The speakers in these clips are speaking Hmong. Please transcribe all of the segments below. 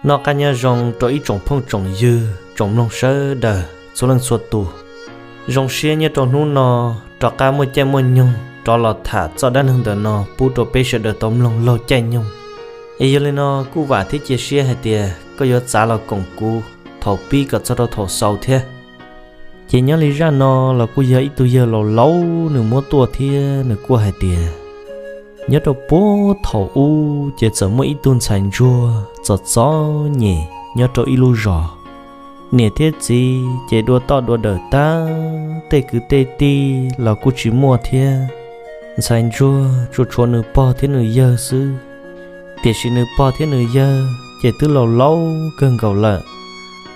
Noj qab nyob zoo rau ib tsoom phooj tsoom ywg tsoom mloog sawv daws txhua leej txhua tus. Zoo siab nyob rau hnub no rov qab muaj caij muaj nyoog rov los tham txoj dab neeg ntawm no pub rau peb sawv daws tau mloog laug caij nyoog. Es yog li no kuj vam thiab cia siab hais tias koj yuav txav los koom kuv thaum pib kom txog rau thaum xaus thiab. Ces nyob li zaj no los kuj yog ib tug yawg laus laus nws muab tuaj thiab nws kuj hais tias nyob rau puag thaum ub ces txawm muaj ib tug ntxhais ntsuag txom txom nyem nyob rau ib lub zos. Niam thiab txiv ces dua toj dua dawm tag, tej kwv tej tij los kuj tsis muaj thiab. Ntxhais ntsuag tsuas tshuav nws pog thiab nws yawg xwb, tiam sis nws pog thiab nws yawg ces twb laus laus kawg nkaus lawm.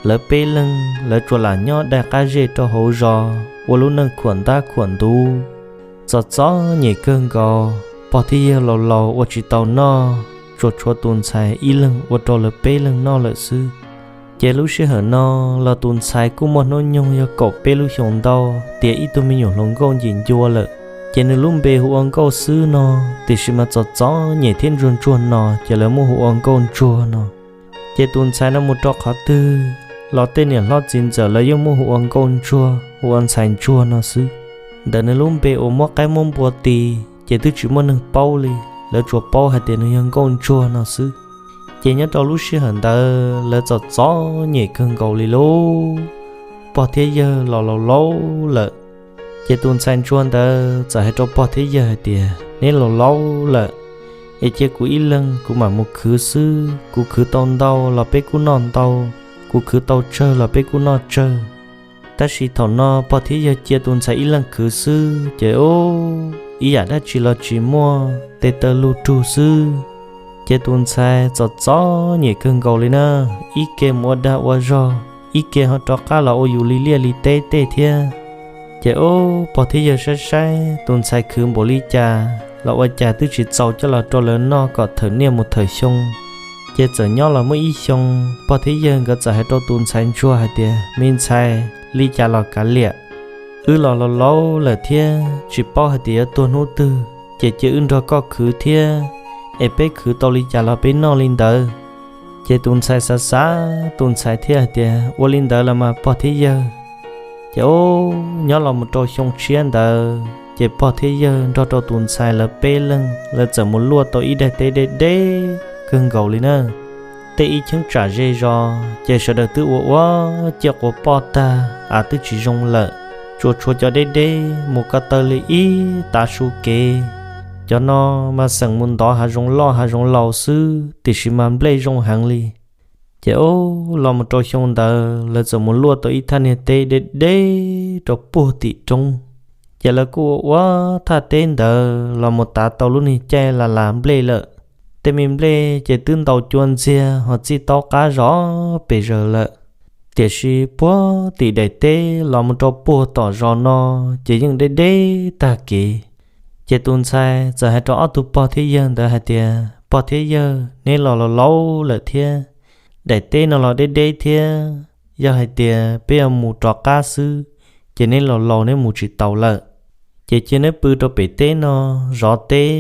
Lawv peb leeg lawv tsuas lam nyob dai qab zej rau hauv zos ua lub neej khuam ntab khuam ntuv, txom txom nyem kawg nkaus. Pog thiab yawg laus laus ua tsis tau noj, tsuas tshuav tus ntxhais ib leeg ua rau lawv peb leeg noj lawm xwb. Ces lub sij hawm no los tus ntxhais kuj muaj hnub nyoog yog kaum peb lub xyoos ntau, tiav ib tug me nyuam hluas nkauj ncim ncua lawm. Ces nws lub npe hu ua Nkauj xwb no, tiam sis mas txom txom nyem thiab ntsuag ntsuag no ces lawv muab hu ua Nkauj Ntsuag no. Ces tus ntxhais no mus rau qhov twg los tej niam hlob txiv ntxawm lawv yeej muab hu ua Nkauj Ntsuag, hu ua ntxhais ntsuag no xwb. Ntawm nws lub npe uas muab qaib muab npua tis ces twb tsis muaj neeg paub li, lawv tsuas paub hais tias nws yog Nkauj Ntsuag no xwb. Ces nyob rau lub sij hawm ntawd lawv txom txom nyem kawg nkaus li lauj, pog thiab yawg los laus laus lawm. Ces tus ntxhais ntsuag ntawd txawm hais rau pog thiab yawg hais tias, neb laus laus lawm, es cia kuv ib leeg kuv mam mus khwv xwb, kuv khwv tau ntau los peb kuj noj ntau, kuv khwv tau tsawg los peb kuj noj tsawg. Tab sis thaum no pog thiab yawg cia tus ntxhais ib leeg khwv xwb ces ub, ib yam dab tsi los tsis muaj, tes taw lug rug xwb. Ces tus ntxhais txom txom nyem kawg nkaus li na, ib ke mus ua dag ua zog, ib ke ho rov qab los ua yus li liaj li teb tej thiab. Ces ub, pog thiab yawg saib saib tus ntxhais khwv npaum li cas los ua cas twb tsis txaus coj los rau lawv noj kom thawm niaj mus thawm xyoo. Ces txawm nyob los muaj ib xyoo, pog thiab yawg nkawd txawm hais rau tus ntxhais ntsuag hais tias, me ntxhais, li cas los kav liam, wb los laus laus lawm thiab tsis paub hais tias yuav tuag hnub twg, ces cia wb nrog koj khwv thiab, es peb khwv tau li cas los peb noj li ntawd. Ces tus ntxhais xav xav, tus ntxhais thiaj hais tias, ua li ntawd los mas pog thiab yawg. Ces ub, nyob los mus rau xyoo tshiab ntawd ces pog thiab yawg nrog rau tus ntxhais lawv peb leeg lawv txawm mus luaj tau ib daim teb deb deb kawg nkaus li na. Tej ib cheeb tsam ze zos ces sawv daws twb ua ua ciaj quas poj tag, av twb tsis zoo lawm, tsuas tshuav cov deb deb mus ko taw li ib tav su kev. Cov no mas xeem mus ntov hav zoov loj hav zoov laus xwb, tiam sis mas nplej zoo heev li. Ces ub, los mus rau xyoo ntawd lawv txawm mus luaj tau ib thaj niag teb deb deb rau puag tim roob. Ces lawv kuj ua ua thaj teb ntawd los mus tav tau lub niag caij las las nplej lawm. Tej me nplej ces twb ntaus cua ntxiag ho txij taub qab zov pes zaws lawm. Tiam sis puag tim daim teb los mus rau puag tom zos no ces yeej deb deb tag kev. Ces tus ntxhais txawm hais rau ob tug pog thiab yawg ntawd hais tias, pog thiab yawg, neb los laus laus lawm thiab, daim teb no los deb deb thiab, yog hais tias peb yuav mus rov qab xwb ces neb laus laus neb mus tsis taus lawm. Ces cia neb pw rau pem teb no zov teb,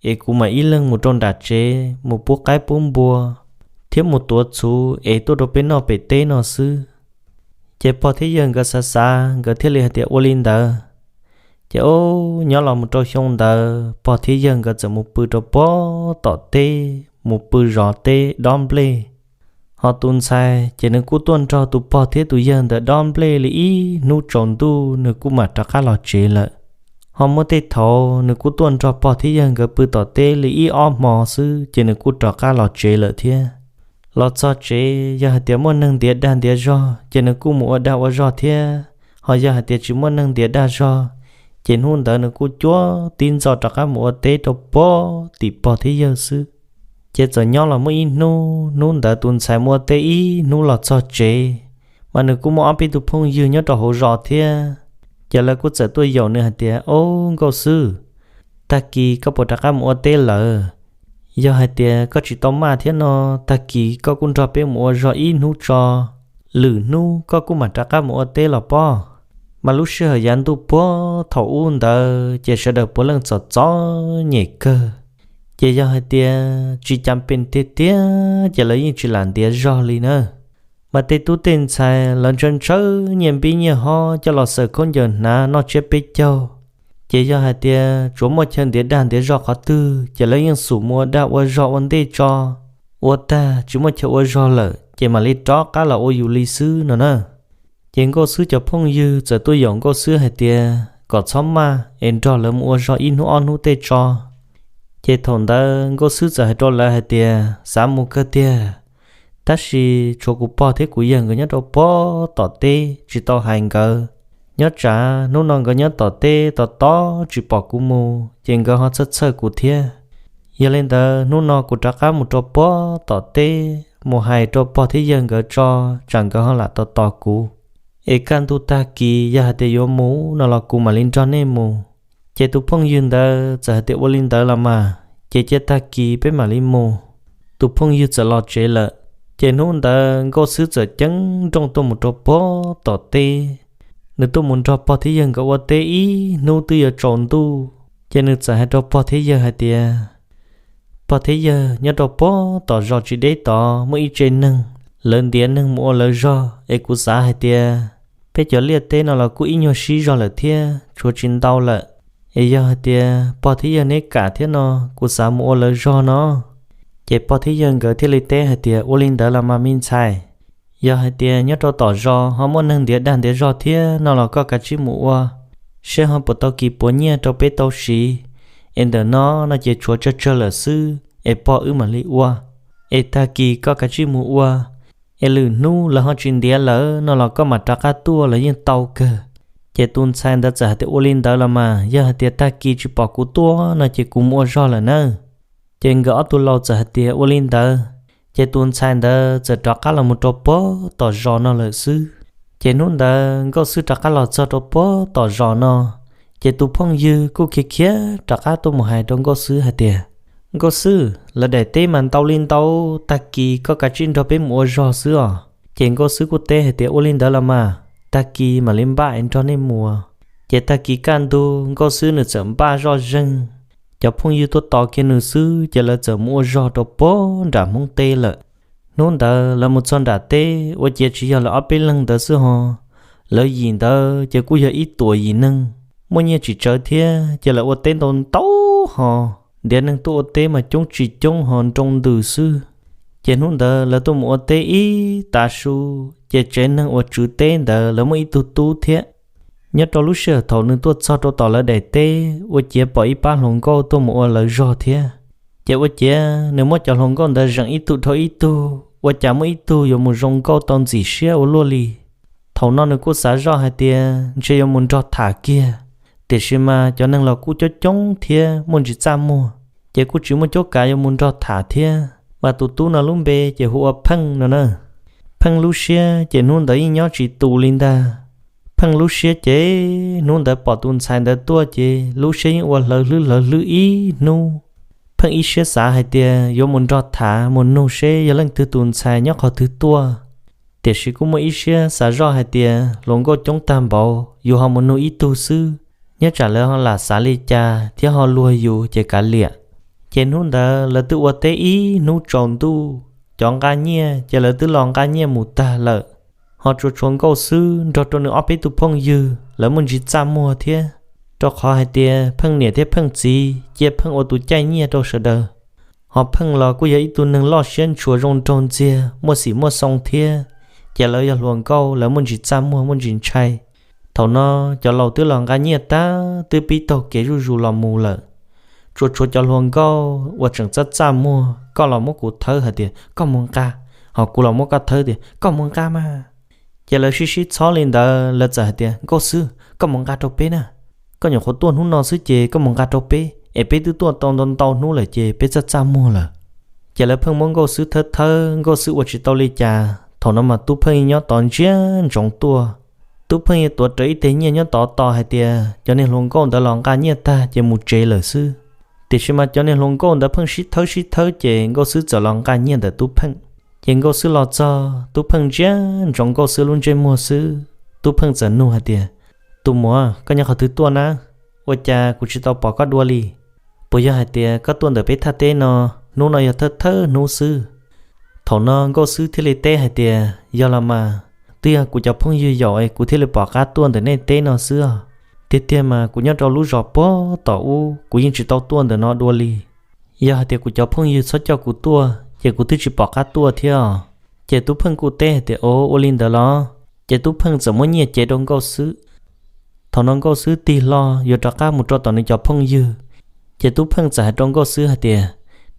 es kuv mam ib leeg mus rau nram tsev mus pub qaib pub npua thiab mus tuav txhuv es tuaj rau peb noj pem teb no xwb. Ces pog thiab yawg nkawd xav xav nkawd thiaj li hais tias ua li ntawd. Ces ub, nyob los mus rau xyoo ntawd pog thiab yawg nkawd txawm mus pw rau puag tom teb, mus pw zov teb dob nplej. Ho tus ntxhais ces nws kuj tuaj nrog tus pog thiab tus yawg ntawd dob nplej li ib hnub tsaus ntuj nws kuj mam rov qab los tsev lawm. Ho muaj tej thaum nws kuj tuaj nrog pog thiab yawg nkawd pw tom teb li ib ob hmo xwb ces nws kuj rov qab los tsev lawm thiab. Los txog tsev yog hais tias muaj neeg ntiav dag ntiav zog ces nws kuj mus ua dag ua zog thiab, ho yog hais tias tsis muaj neeg ntiav dag zog ces hnub ntawd nws kuj cuab tib ntxo rov qab mus ua teb rau puag tim pog thiab yawg xwb. Ces txawm nyob los muaj ib hnub, hnub ntawd tus ntxhais mus ua teb ib hnub los txog tsev, mas nws kuj muaj ob peb tug phooj ywg nyob rau hauv zos thiab. Ces lawv kuj txawm tuaj yaum nws hais tias, Au Nkauj Xwb, tag kis koj puas rov qab mus ua teb lawm? Yog hais tias koj tsis tau maj thiab no, tag kis koj kuj nrog peb mus ua zog ib hnub tso, lwm hnub koj kuj mam rov qab mus ua teb los pob. Mas lub sij hawm yav ntuj puag thaum ub ntawd ces sawv daws puav leej txom txom nyem kawg. Ces yog hais tias tsis cam pem tiag tiag ces lawv yeej tsis lam ntiav zog li na. Mas tej tub tej ntxhais lawv ntshaw ntshaw nyiaj npib nyiaj hob coj los xaws khaub ncaws hnav noj tsiab peb caug. Ces yog hais tias tsuas muaj chaw ntiav dag ntiav zog qhov twg ces lawv yeej xub mus ua dag ua zog ua ntej tso. Ua tag tsis muaj chaw ua zog lawm ces mam li rov qab los ua yus li xwb no na. Ces Nkauj Xwb cov phooj ywg txawm tuaj yaum Nkauj Xwb hais tias kom txhob maj es nrog lawv mus ua zog ib hnub ob hnub tej tso. Ces thaum ntawd Nkauj Xwb txawm hais rau lawv hais tias xav mus kawg tiag, tab sis tshuav kuv pog thiab kuv yawg nkawd nyob rau pog tom teb tsis tau hais nkawd. Nyob tsam hnub no nkawd nyob tom teb tos tos tsis pom kuv mus ces nkawd ho txhawj txhawj kuv thiab. Yog li ntawd hnub no kuv rov qab mus rau pog tom teb mus hais rau pog thiab yawg nkawd tso, tsam nkawd ho lam tos tos kuv. Es kaj ntug tag kis yog hais tias yuav mus no los kuv mam li nrog nej mus. Ces tus phooj ywg ntawd txawm hais tias ua li ntawd los mas, ces cia tag kis peb mam li mus. Tus phooj ywg txawm los tsev lawm. Ces hnub ntawd Nkauj Xwb txawm ceeb nrooj tuaj mus rau pog tom teb. Nws tuaj mus nrog pog thiab yawg nkawd ua teb ib hnub twb yuav tsaus ntuj, ces nws txawm hais rau pog thiab yawg hais tias, pog thiab yawg, nyob rau pog tom zos tsis deb tod muaj ib tsev neeg, lawv ntiav neeg mus ua lawv zog es kuv xav hais tias peb cov liaj teb no los kuj ib nyuag sib zog lawm thiab tshuav tsis ntau lawm. Es yog hais tias pog thiab yawg neb kam thiab no, kuv xav mus ua lawv zog no. Ces pog thiab yawg nkawd thiaj li teb hais tias ua li ntawd los mas me ntxhais, yog hais tias nyob rau tom zos ho muaj neeg ntiav dag ntiav zog thiab no los koj kav tsij mus ua, seb ho puas tau kis puav nyiaj rau peb tau siv. Es ntawm no no ces tshuav tsawg tsawg lawm xwb es pog wb mam li ua. Es tag kis koj kav tsij mus ua, es lwm hnub lawv ho tsis ntiav lawm no los koj mam rov qab tuaj los yeej tau kawg. Ces tus ntxhais ntawd txawm hais tias ua li ntawd los mas, yog hais tias tag kis tsis pom kuv tuaj no ces kuv mus ua zog lawm nawb. Ces nkawd ob tug laus txawm hais tias ua li ntawd. Ces tus ntxhais ntawd txawm rov qab los mus rau pog tom zos no lawm xwb. Ces hnub ntawd Nkauj Xwb rov qab los txog rau pog tom zos no, ces tus phooj ywg kuj khiav khiav rov qab tuaj mus hais rau Nkauj Xwb hais tias, Nkauj Xwb, lawv daim teb mas ntau li ntau, tag kis koj kav tsij nrog peb mus ua zog xwb os. Ces Nkauj Xwb kuj teb hais tias ua li ntawd los mas, tag kis mam li npaj es nrog nej mus. Ces tag kis kaj ntug Nkauj Xwb nws txawm npaj zoj zeeg, cov phooj ywg tuaj tos kiag nws xwb ces lawv txawm mus ua zog rau pog nram Hmoob teb lawm. Hnub ntawd lawv mus txog nram teb ua ciav tsis yog lawv ob peb leeg ntawd xwb ho, lawv yim ntawd ces kuj yog ib tuam yim neeg, muaj nyiaj tsis tsawg thiab ces lawv ua teb ntau ntau ho, ntiav neeg tuaj ua teb mas coob tsis coob ho nroo ntws xwb. Ces hnub ntawd lawv tuaj mus ua teb ib tav su, ces tsev neeg uas tswv teb ntawd lawv muaj ib tug tub thiab. Nyob rau lub sij hawm thaum nws tuaj txog rau tom lawv daim teb ua ciav pom ib pab hluas nkauj tuaj mus ua lawv zog thiab. Ces ua ciav nws muab cov hluas nkauj ntawd zeem ib tug dhau ib tug, ua cas muaj ib tug yuav mus zoo nkauj tau ntxim siab ua luaj li. Thaum no nws kuj xav zoj hais tias ntshe yuav mus nrog tham kiag, tiam sis mas cov neeg los kuj coob coob thiab muaj ntsis txaj muag, ces kuj tsis muaj cuab kav yuav mus nrog tham thiab. Mas tus tub no lub npe ces hu ua Pheej no na. Pheej lub siab ces hnub ntawd yeej nyob tsis tus li ntag. Pheej lub siab ces hnub ntawd pom tus ntxhais ntawd tuaj ces lub siab yeej ua hlawv hlwb hlawv hlwb ib hnub. Pheej ib siab xav hais tias yuav mus nrog tham mus nug seb yog leej twg tus ntxhais nyob qhov twg tuaj, tiam sis kuj muaj ib siab xav zoj hais tias hluas nkauj coob tag npaum yus ho mus nug ib tug xwb, nyob tsam lawv ho lam xav li cas thiab ho luag yus ces kav liam. Ces hnub ntawd lawv twb ua teb ib hnub tsaus ntuj, cov nqa nyiaj ces lawv twb los nqa nyiaj mus tag lawm. Ho tsuas tshuav Nkauj xwb nrog rau nws ob peb tug phooj ywg lawv muaj ntsis txaj muag thiab, rau qhov hais tias Pheej niam thiab Pheej txiv cia Pheej ua tus caij nyiaj rau sawv daws. Ho Pheej los kuj yog ib tug neeg loj siab ntshua zoo nraug ntxiag muaj xim muaj xoo thiab, ces lawv yog hluas nkauj lawv muaj ntsis txaj muag muaj ntsis ntshai. Thaum no cov laus twb los nqa nyiaj tag twb pib taug kev zuj zus los mus lawm. Tsuas tshuav cov hluas nkauj uas tseem txaj txaj muag, koj los muab kuv thawb hais tias koj mus nqa, ho kuv los muab koj thawb tias koj mus nqa mas. Ces lawv sib sib txhob li ntawd lawv txawm hais tias Nkauj xwb, koj mus nqa rau peb na. Koj nyuam qhuav tuaj hnub no xwb ces koj mus nqa rau peb es peb twb tuaj tau ntau ntau hnub lawm ces peb txaj txaj muag lawm. Ces lawv pheej muab Nkauj xwb thawb thawb, Nkauj xwb ua tsis tau li cas. Thaum no mas Tub Pheej nyob tod ntsia ntsoov tuaj. Tub Pheej tuav rawv ib teg nyiaj nyob tod tos hais tias cov niag hluas nkauj ntawd los nqa nyiaj tag ces mus tsev lawm xwb. Tiam sis mas cov niag hluas nkauj ntawd pheej sib thawb sib thawb ces Nkauj xwb txawm los nqa nyiaj ntawm Tub Pheej. Ces Nkauj xwb los txog, Tub Pheej ntsia ntsoov Nkauj xwb lub ntsej muag xwb, Tub Pheej txawm nug hais tias, Tus muam, koj nyob qhov twg tuaj na? Ua cas kuv tsis tau pom koj dua li? Puas yog hais tias koj tuaj ntawm peb thaj teb no, hnub no yog thawj thawj hnub xwb? Thaum no Nkauj Xwb thiaj li teb hais tias, Yog los mas, twb yog kuv cov phooj ywg yaum es kuv thiaj li pom qab tuaj ntawm nej teb no xwb os. Tiag tiag mas kuv nyob rau lub zos puag tom ub, kuv yeej tsis tau tuaj ntawm no dua li. Yog hais tias kuv cov phooj ywg txhob coj kuv tuaj ces kuv twb tsis pom qab tuaj thiab os. Ces Tub Pheej kuj teb hais tias, Ov, ua li ntawd los? Ces Tub Pheej txawm muab nyiaj cev rau Nkauj Xwb. Thaum no Nkauj Xwb tig hlo yuav rov qab mus rau tom nws cov phooj ywg, ces Tub Pheej txawm hais rau Nkauj Xwb hais tias,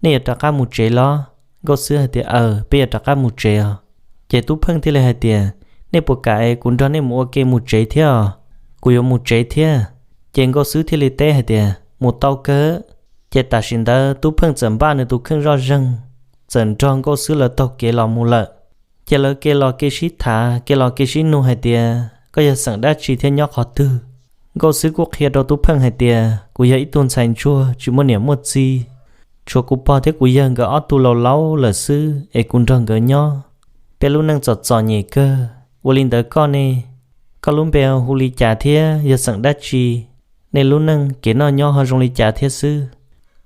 Nej yuav rov qab mus tsev los? Nkauj Xwb hais tias, Aws, peb yuav rov qab mus tsev os. Ces Tub Pheej thiaj li hais tias, Nej puas kam es kuv nrog nej mus ua ke mus tsev thiab os? Kuv yuav mus tsev thiab. Ces Nkauj Xwb thiaj li teb hais tias, Mus tau kawg. Ces tam sim ntawd Tub Pheej txawm npaj nws tus kheej zoj zeeg, txawm nrog Nkauj Xwb lawv taug kev los mus lawm. Ces lawv kev los kev sib tham, kev los kev sib nug hais tias, Koj yog xeem dab tsi thiab nyob qhov twg? Nkauj Xwb kuj qhia rau Tub Pheej hais tias, Kuv yog ib tug ntxhais ntsuag tsis muaj niam muaj txiv, tshuav kuv pog thiab kuv yawg nkawd ob tug laus laus lawm xwb es kuv nrog nkawd nyob. Peb lub neej txom txom nyem kawg. Ua li ntawd koj ne? Koj lub npe hu li cas thiab yog xeem dab tsi? Nej lub neej kev noj nyob ho zoo li cas thiab xwb?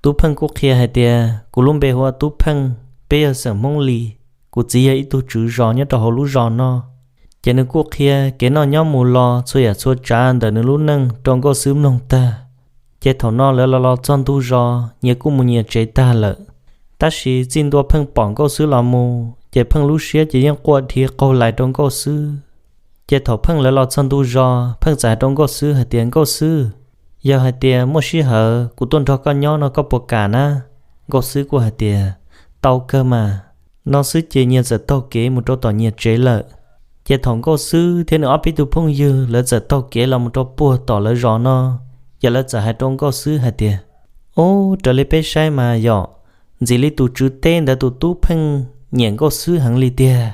Tub Pheej kuj qhia hais tias, Kuv lub npe hu ua Tub Pheej, peb yog xeem Hmoob Lis, kuv txiv yog ib tug tswv zos nyob rau hauv lub zos no. Ces nws kuj qhia kev noj nyob mus los txhua yam txhua tsav ntawm nws lub neej rau Nkauj Xwb mloog tag. Ces thaum no lawv los los txog ntug zos, nyias kuj mus nyias tsev tag lawm. Tab sis txij ntua Pheej pom Nkauj Xwb los mus ces Pheej lub siab ces yeej quaj dhia qaug lais rau Nkauj Xwb. Ces thaum Pheej lawv los txog ntug zos, Pheej txawm hais rau Nkauj Xwb hais tias, Nkauj Xwb, yog hais tias muaj sij hawm kuv tuaj nrog koj nyob no koj puas kam na? Nkauj Xwb kuj hais tias, Tau kawg mas. No xwb ces nyias txawm taug kev mus rau tom nyias tsev lawm. Ces thaum Nkauj Xwb thiab nws ob peb tug phooj ywg lawv txawm taug kev los mus rau puag tom lawv zos no, ces lawv txawm hais rau Nkauj Xwb hais tias, Ub, raws li peb saib mas yom, ntxim li tus tswv teb ntawd tus Tub Pheej nyiam Nkauj Xwb heev li tiag.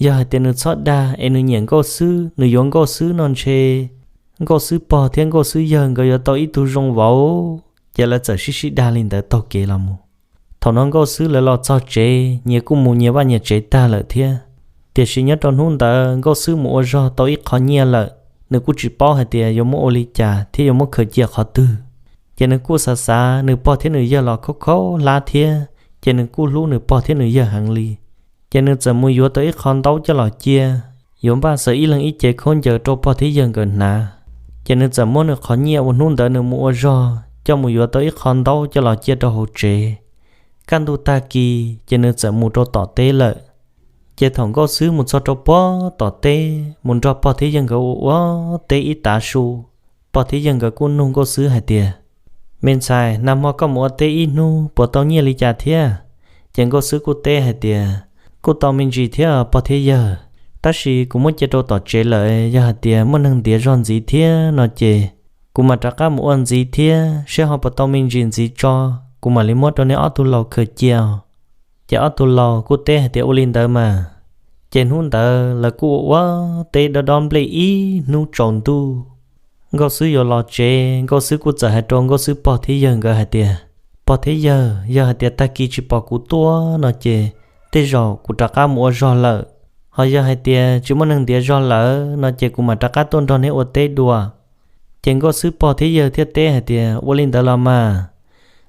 Yog hais tias nws txhob dag es nws nyiam Nkauj Xwb, nws yuav Nkauj Xwb no ntshe Nkauj Xwb pog thiab Nkauj Xwb yawg nkawd yuav tau ib tug zoo vauv. Ces lawv txawm sib sib dag li ntawd taug kev los mus. Thaum no Nkauj Xwb lawv los txog tsev, nyias kuj mus nyias vaj nyias tsev tag lawm thiab. Tiam sis nyob rau hnub ntawd Nkauj Xwb mus ua zog tau ib qho nyiaj lawm, nws kuj tsis paub hais tias yuav muab ua li cas thiab yuav muab khaws cia qhov twg. Ces nws kuj xav xav, nws pog thiab nws yawg los khaub khaub hlab thiab, ces nws kuj hlub nws pog thiab nws yawg heev li. Ces nws txawm mus yuav tau ib qho ntaub coj los cia, yuav npaj xaws ib leeg ib cev khaub ncaws rau pog thiab yawg nkawd hnav. Ces nws txawm muab nws qhov nyiaj uas hnub ntawd nws mus ua zog coj mus yuav tau ib qho ntaub coj los cia rau hauv tsev. Kaj ntug tag kis ces nws txawm mus rau tom teb lawm. Ces thaum Nkauj Xwb mus txog rau puag tom teb mus nrog pog thiab yawg nkawd ua ua teb ib tav su, pog thiab yawg nkawd kuj nug Nkauj Xwb hais tias, Me ntxhais, nag hmo koj mus ua teb ib hnub puas tau nyiaj li cas thiab? Ces Nkauj Xwb kuj teb hais tias, Kuj tau me ntsis thiab pog thiab yawg, tab sis kuv muab cia rau tom tsev lawm, yog hais tias muaj neeg ntiav zog ntxiv thiab no ces kuv mam rov qab mus ua ntxiv thiab, seb ho puas tau me ntsis ntxiv tso, kuv mam li muab rau nej ob tug laus khaws cia. Ces ob tug laus kuj teb hais tias, Ua li ntawd mas. Ces hnub ntawd lawv kuj ua ua teb dob dob nplej ib hnub tsaus ntuj. Nkauj Xwb yuav los tsev, Nkauj Xwb kuj txawm hais rau Nkauj Xwb pog thiab yawg nkawd hais tias, Pog thiab yawg, yog hais tias tag kis tsis pom kuv tuaj no ces tej zaum kuv rov qab mus ua zog lawm. Ho yog hais tias tsis muaj neeg ntiav zog lawm no ces kuv mam rov qab tuaj nrog neb ua teb dua. Ces Nkauj Xwb pog thiab yawg thiaj teb hais tias, Ua li ntawd los mas,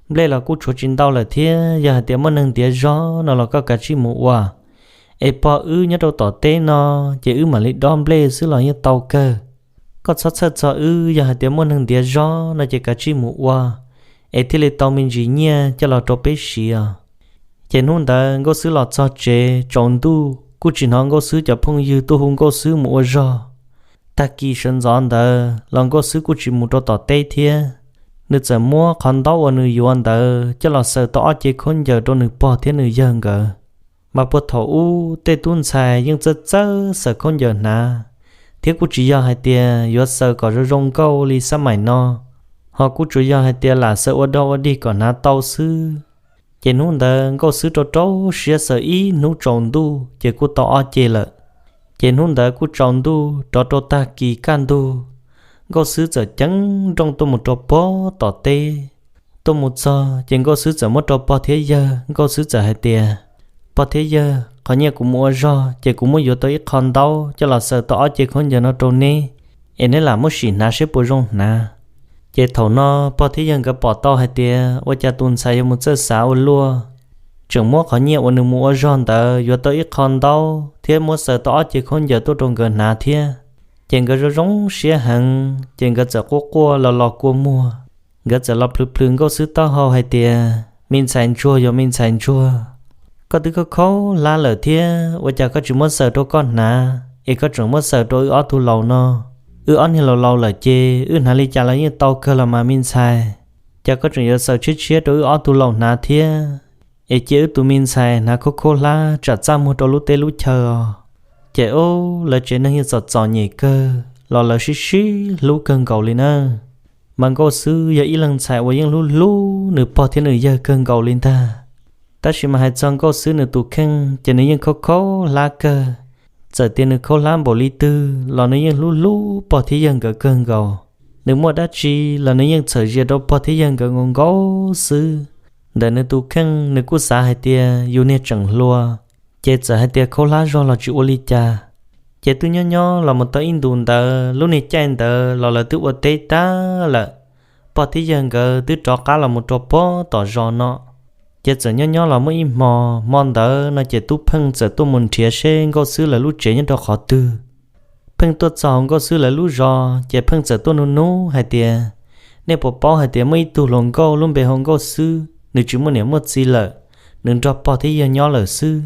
nplej los kuj tshuav tsis ntau lawm thiab, yog hais tias muaj neeg ntiav zog no los koj kav tsij mus ua. Es pog wb nyob rau tom teb no, ces wb mam li dob nplej xwb los yeej tau kawg. Koj txhob txhawj txog wb, yog hais tias muaj neeg ntiav zog no ces kav tsij mus ua, es thiaj li tau me ntsis nyiaj coj los rau peb siv os. Ces hnub ntawd Nkauj Xwb los txog tsev tsaus ntuj, kuj tsis hnov Nkauj Xwb cov phooj ywg tuaj hu Nkauj Xwb mus ua zog. Tag kis sawv ntxov ntawd los Nkauj Xwb kuj tsis mus rau tom teb thiab. Nws txawm muab qhov ntaub uas nws yuav ntawd coj los xaws tau ob ce khaub ncaws rau nws pog thiab nws yawg nkawd. Mas puag thaum ub tej tub ntxhais yeej txawj txawj xaws khaub ncaws hnav, thiab kuj tsis yog hais tias yuav xaws kom zoo zoo nkauj li xab maim no, ho kuj tsuas yog hais tias lam xaws ua dog ua dig kom hnav tau xwb. Ces hnub ntawd Nkauj Xwb rau rau siab xaws ib hnub tsaus ntuj ces kuj tau ob ce lawm. Ces hnub ntawd kuj tsaus ntuj rov rau tag kis kaj ntug, Nkauj Xwb txawm ceev nrooj tuaj mus rau puag tom teb. Tuaj mus txog ces Nkauj Xwb txawm muab rau pog thiab yawg, Nkauj Xwb txawm hais tias, Pog thiab yawg, qhov nyiaj kuv mus ua zog ces kuv muab yuav tau ib qho ntaub coj los xaws tau ob ce khaub ncaws no rau neb, es neb lam muab sim hnav seb puas zoo hnav. Ces thaum no pog thiab yawg nkawd pom tau hais tias ua cas tus ntxhais yuav mus txawj xav ua luaj, tseem muab qhov nyiaj uas nws mus ua zog ntawd yuav tau ib qho ntaub thiab muab xaws tau ob ce khaub ncaws tuaj rau nkawd hnav thiab. Ces nkawd zoo zoo siab heev, ces nkawd txawm quaj quaj los los kua muag. Nkawd txawm los plhws plhws Nkauj Xwb taub hau hais tias, Me ntxhais ntsuag, yuav me ntxhais ntsuag, koj twb khaub khaub hlab lawm thiab ua cas koj tsis muab xaws rau koj hnav es koj tseem muab xaws rau wb ob tug laus no? Wb ob niag laus laus lawm ces wb hnav li cas los yeej tau kawg los mas me ntxhais. Cas koj tseem yuav xaws tshiab tshiab rau wb ob tug laus hnav thiab? Es cia wb tus me ntxhais hnav khaub khaub hlab tsam txaj muag rau lub teb lub chaw os. Ces ub, lawv tsev neeg yeej txom txom nyem kawg los lawv sib sib hlub kawg nkaus li na. Mas Nkauj Xwb yog ib leeg ntxhais uas yeej hlub hlub nws pog thiab nws yawg kawg nkaus li ntag. Tab sis mas hais txog Nkauj Xwb nws tus kheej ces nws yeej khaub khaub hlab kawg. Txawm tias nws khaub hlab npaum li twg los nws yeej hlub hlub pog thiab yawg nkawd kawg nkaus. Nws muaj dab tsi los nws yeej txhawm zia rau pog thiab yawg nkawd nkaus nkaus xwb. Ntawm nws tus kheej nws kuj xav hais tias yus niag tseem hluas, ces txawm hais tias khaub hlab zog los tsis ua li cas. Ces twb nyob nyob los mus tau ib ntus ntawd, lub niag caij ntawd los lawv twb ua teb tag lawm, pog thiab yawg nkawd twb rov qab los mus rau pog tom zos no. Ces txawm nyob nyob los muaj ib hmo, hmo ntawd no ces Tub Pheej txawm tuaj mus nrhiav seb Nkauj Xwb lawv lub tsev nyob rau qhov twg. Pheej tuaj txog hauv Nkauj Xwb lawv lub zos ces Pheej txawm tuaj nug nug hais tias, Nej puas paub hais tias muaj ib tug hluas nkauj lub npe hu Nkauj Xwb, nws tsis muaj niam muaj txiv lawm, nws nrog pog thiab yawg nyob lawm xwb?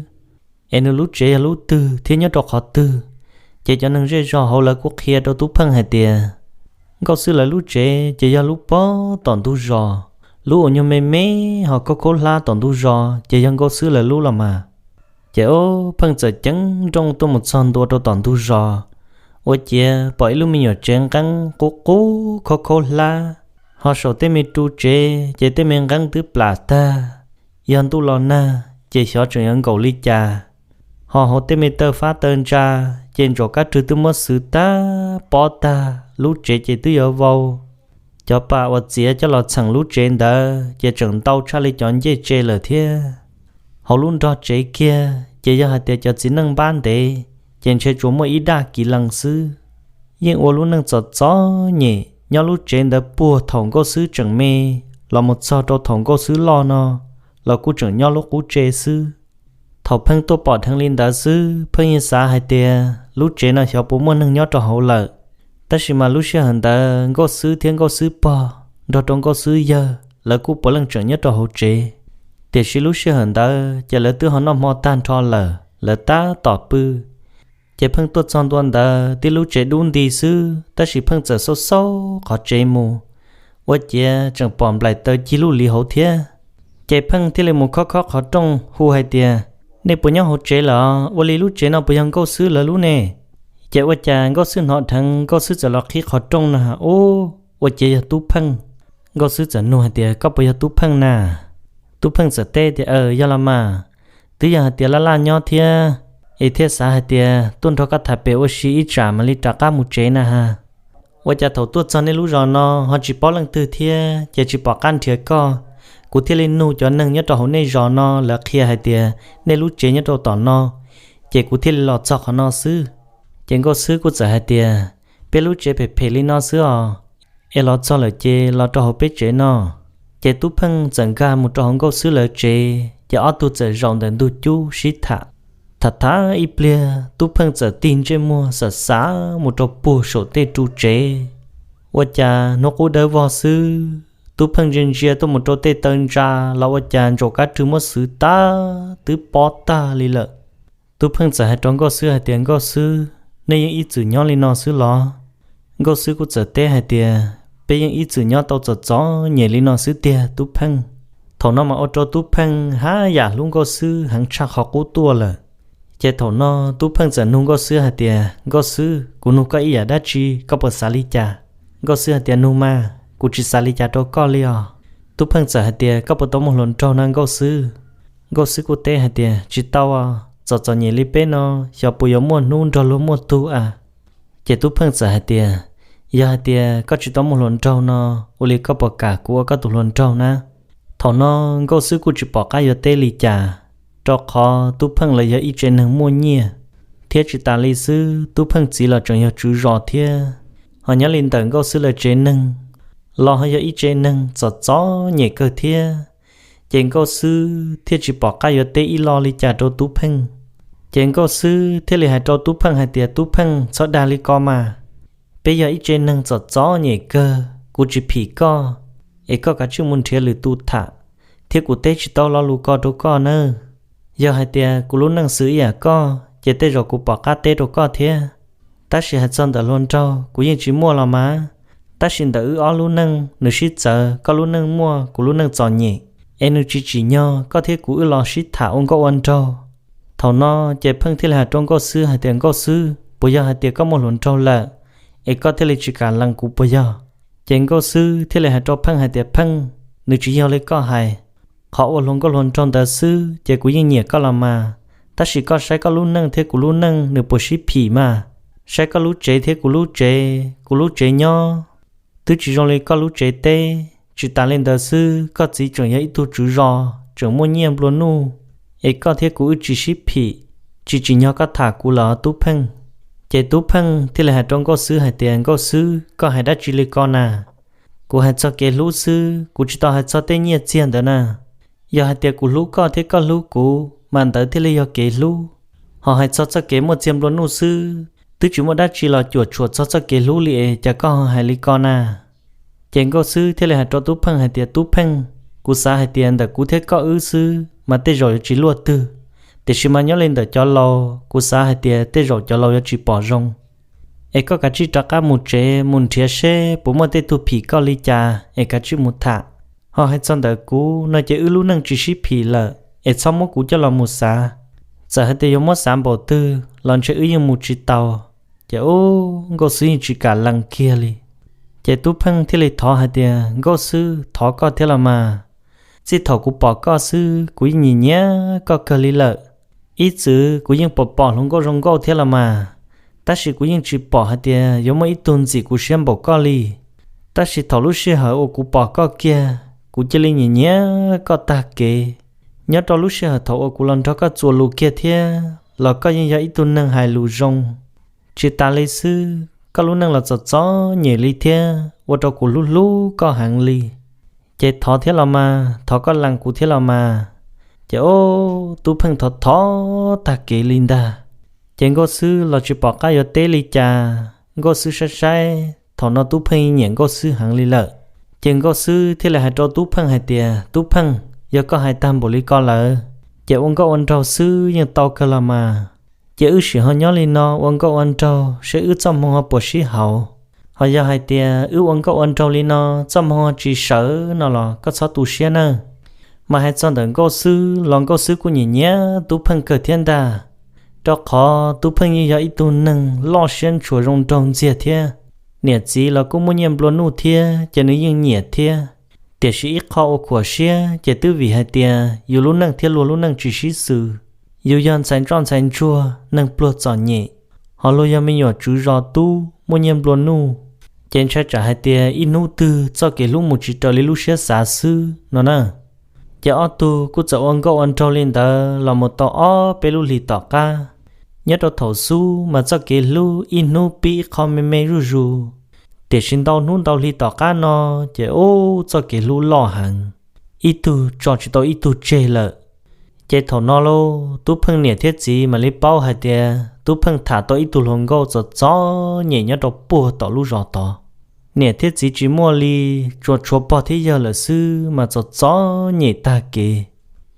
Es nws lub tsev yog lub twg thiab nyob rau qhov twg? Ces cov neeg zej zog hauv lawv kuj qhia rau Tub Pheej hais tias, Nkauj Xwb lawv lub tsev ces yog lub pog tom ntug zos, lub uas nyuag me me ho khaub khaub hlab tom ntug zos ces yog Nkauj Xwb lawv lub los mas. Ces ub, Pheej txawm ceev nrooj tuaj mus txog ntua rau tom ntug zos, ua ciav pom ib lub me nyuam tsev nqeeb qub qub khaub khaub hlab, ho saum tej me ru tsev ces tej me nqeeb twb plam tag. Yog ntuj los nag ces xyov tseem yuav nkaum li cas. Ho hauv tej me taw fab taw ntsa ces ntsaum kab rwg twb muab xwv tag pob tag, lub tsev ces twb yuav vau. Cov pas uas txiav coj los txheem lub tsev ntawd ces tseem ntau tshaj li cov ncej tse lawm thiab. Hauv lub nrog tsev kiag ces yog hais tias cov txiv neej npab ntev ces ntshe tsuas muaj ib daj kiv lees xwb. Yeej ua lub neej txom txom nyem nyob lub tsev ntawd puag thaum Nkauj Xwb tseem me los mus txog rau thaum Nkauj Xwb loj no los kuj tseem nyob lub qub tse xwb. Thaum Pheej tuaj pom dheev li ntawd xwb, Pheej yeej xav hais tias lub tsev no xyov puas muaj neeg nyob rau hauv lawm. Tab sis mas lub sij hawm ntawd Nkauj Xwb thiab Nkauj Xwb pog nrog rau Nkauj Xwb yawg lawv kuj puav leej tseem nyob rau hauv tsev. Tiam sis lub sij hawm ntawd ces lawv twb ho noj hmo tag nrho lawm, lawv tab tom pw. Ces Pheej tuaj txog ntua ntawd tib lub tsev dub nti xwb, tab sis Pheej txawm xauj xauj qhov tsev mus, ua ciav tseem pom nplaim taws cig luj li hauv thiab. Ces Pheej thiaj li mus khob khob qhov rooj hu hais tias, Nej puas nyob hauv tsev lawm? Ua li lub tsev no puas yog Nkauj Xwb lawv lub ne? Ces ua cas Nkauj Xwb hnov dheev, Nkauj Xwb txawm los qhib qhov rooj no, ub, ua ciav yog Tub Pheej. Nkauj Xwb txawm nug hais tias, Koj puas yog Tub Pheej na? Tub Pheej txawm teb tias, Aws, yog los mas, twb yog hais tias laj laj nyob thiab, es thiaj xav hais tias tuaj nrog koj tham pem ua si ib tsam mam li rov qab mus tsev na ha. Ua cas thaum tuaj txog nej lub zos no ho tsis paub leej twg thiab ces tsis pom qab nrhiav koj, kuv thiaj li nug cov neeg nyob rau hauv nej zos no lawv qhia hais tias nej lub tsev nyob rau tom no, ces kuv thiaj li los txog qhov no xwb. Ces Nkauj Xwb kuj txawm hais tias, Peb lub tsev phem phem li no xwb os, es los txog lawm ces los rau hauv peb tsev no. Ces Tub Pheej txawm nkag mus rau hauv Nkauj Xwb lawv tsev, ces ob tug txawm zaum ntawm ntug cub sib tham. Tham tham ib pliag Tub Pheej txawm tig ntsej muag xav xav mus rau puag saum tej ru tsev. Ua cas hnub qub dawb vog xwb, Tub Pheej ntsia ntsia tuaj mus rau tej taw ntsa los ua cas ntsaum kab rwg muab xwv tag twb pob tag li lawm. Tub Pheej txawm hais rau Nkauj Xwb hais tias, Nkauj Xwb, nej yeej ib txwm nyob li no xwb los? Nkauj Xwb kuj txawm teb hais tias, Peb yeej ib txwm nyob tau txom txom nyem li no xwb tiag Tub Pheej. Thaum no mas ua rau Tub Pheej haj yam hlub Nkauj Xwb heev tshaj qhov qub tuaj lawm. Ces thaum no Tub Pheej txawm nug Nkauj Xwb hais tias, Nkauj Xwb, kuv nug koj ib yam dab tsi koj puas xav li cas? Nkauj Xwb hais tias, Nug mas, kuv tsis xav li cas rau koj li os. Tub Pheej txawm hais tias, Koj puas tau muaj hluas nraug na Nkauj Xwb? Nkauj Xwb kuj teb hais tias, Tsis tau, txom txom nyem li peb no xyov puas yuav muaj hnub nrog luag muaj tug a. Ces Tub Pheej txawm hais tias, Yog hais tias koj tsis tau muaj hluas nraug no, ua li koj puas kam kuv ua koj tus hluas nraug na? Thaum no Nkauj Xwb kuj tsis pom qab yuav teb li cas, rau qhov Tub Pheej lawv yog ib tsev neeg muaj nyiaj, thiab tsis tas li xwb Tub Pheej txiv los tseem yog tswv zos thiab. Ho nyob li ntawm Nkauj Xwb lawv tsev neeg los ho yog ib tse neeg txom txom nyem kawg thiab. Ces Nkauj Xwb thiaj tsis pom qab yuav teb ib lo li cas rau Tub Pheej. Ces Nkauj Xwb thiaj li hais rau Tub Pheej hais tias, Tub Pheej, txhob dag li ko mas. Peb yog ib tse neeg txom txom nyem kawg, kuv tsis phim koj, es koj kav tsij mus nrhiav lwm tus tham, thiab kuv teb tsis tau lo lus ko rau koj nawb. Yog hais tias kuv lub neej xws ib yam koj, ces tej zaum kuv pom qab teb rau koj thiab. Tab sis hais txog ntawm hluas nraug, kuv yeej tsis muaj los mas. Tab sis ntawm wb ob lub neej nws sib txawv, koj lub neej muaj, kuv lub neej txom nyem, es nws tsis tsim nyog koj thiab kuv wb los sib tham ua nkauj ua nraug. Thaum no ces Pheej thiaj li hais rau Nkauj Xwb hais tias, Nkauj Xwb, puas yog hais tias koj muaj hluas nraug lawm, es koj thiaj li tsis kam lees kuv puas yog? Ces Nkauj Xwb thiaj li hais rau Pheej hais tias, Pheej, nws tsis yog li koj hais. Qhov ua hluas nkauj hluas nraug ntawd xwb ces kuv yeej nyiam koj los mas. Tab sis koj saib koj lub neej thiab kuv lub neej nws puas sib phim mas. Saib koj lub tsev thiab kuv lub tsev, kuv lub tsev nyob twb tsis zoo li koj lub tsev teb. Tsis tas li ntawd xwb, koj txiv tseem yog ib tug tswv zos, tseem muaj nyiaj nplua nuj, es koj thiab kuv wb tsis sib phim, tsis tsim nyog koj tham kuv lawm Tub Pheej. Ces Tub Pheej thiaj li hais rau Nkauj Xwb hais tias, Nkauj Xwb, koj hais dab tsi li ko na? Kuv hais txog kev hlub xwb, kuv tsis tau hais txog tej nyiaj txiag ntawd na. Yog hais tias kuv hlub koj thiab koj hlub kuv, mas ntawd thiaj li yog kev hlub. Ho hais txog txoj kev muaj txiag nplua nuj xwb, twb tsis muaj dab tsi los cuam tshuam txog txoj kev hlub li es cas koj ho hais li ko na? Ces Nkauj Xwb thiaj li hais rau Tub Pheej hais tias, Tub Pheej, kuv xav hais tias ntawm kuv thiab koj wb xwb mas tej zaum yuav tsis luaj twg, tiam sis mas nyob li ntawm cov laus, kuv xav hais tias tej zaum cov laus yuav tsis pom zoo. Es koj kav tsij rov qab mus tsev mus nrhiav seb puas muaj tej tug phim koj li cas es kav tsij mus tham. Ho hais txog ntawm kuv no ces wb lub neej tsis sib phim lawm, es txhob muab kuv coj los mus xav. Txawm hais tias yuav muab xav npaum twg los ntshe wb yeej mus tsis tau. Ces ub, Nkauj Xwb yeej tsis kam lees kiag li. Ces Tub Pheej thiaj li thov hais tias, Nkauj Xwb, thov koj thiab los mas. Txij thaum kuv pom koj xwb kuv yeej nyiam nyiam koj kawg li lawm. Ib txwm kuv yeej pom pom hluas nkauj zoo nkauj thiab los mas, tab sis kuv yeej tsis pom hais tias yuav muaj ib tug ntxim kuv siab npaum koj li. Tab sis thaum lub sij hawm uas kuv pom koj kiag, kuv cia li nyiam nyiam koj tag kev. Nyob rau lub sij hawm thaum uas kuv los nrog koj txuas lus kiag thiab los koj yeej yog ib tug neeg hais lus zoo. Tsis tas li xwb, koj lub neej los txom txom nyem li thiab ua rau kuv hlub hlub koj heev li. Ces thov thiab los mas, thov koj lees kuv thiab los mas. Ces ub, Tub Pheej thov thov tag kev li ntag. Ces Nkauj Xwb los tsis pom qab yuav teb li cas. Nkauj Xwb saib saib thaum no Tub Pheej nyiam Nkauj Xwb heev li lawm. Ces Nkauj Xwb thiaj li hais rau Tub Pheej hais tias, Tub Pheej, yog koj hais tag npaum li ko lawm, ces ua nkauj ua nraug xwb yeej tau kawg los mas. Ces wb sim ho nyob li no ua nkauj ua nraug seb wb txoj hmoo ho puas sib haum. Ho yog hais tias wb ua nkauj ua nraug li no txoj hmoo ho tsis sawv no los koj txhob tu siab nawb. Mas hais txog ntawm Nkauj Xwb los Nkauj Xwb kuj nyiam nyiam Tub Pheej kawg thiab ntag, rau qhov Tub Pheej yeej yog ib tug neeg loj siab ntshua zoo nraug ntxiag thiab. Niam txiv los kuj muaj nyiaj nplua nuj thiab ces nws yeej nyiam thiab. Tiam sis ib qho ua khuam siab ces twb vim hais tias yus lub neej thiab luag lub neej tsis sib xws. Yus yog ntxhais ntsoj ntxhais ntsuag neeg pluag txom nyem, ho luag yog me nyuam tswv zos tub muaj nyiaj nplua nuj, ces ntshai tsam hais tias ib hnub twg txoj kev hlub mus tsis raws li lub siab xav xwb no na. Ces ob tug kuj txawm ua nkauj ua nraug li ntawd los mus tau ob peb lub hlis tom qab. Nyob rau thaum xub mas txoj kev hlub ib hnub pib ib qho me me zuj zus, tiam sis ntau hnub ntau hli tom qab no ces ub txoj kev hlub loj heev, ib tug tso tsis tau ib tug tseg lawm. Ces thaum no lauj, Tub Pheej niam thiab txiv mam li paub hais tias Tub Pheej tham tau ib tug hluas nkauj txom txom nyem nyob rau puag tom lub zos tod. Niam thiab txiv tsis muaj li, tsuas tshuav pog thiab yawg lawm xwb mas txom txom nyem tag kev.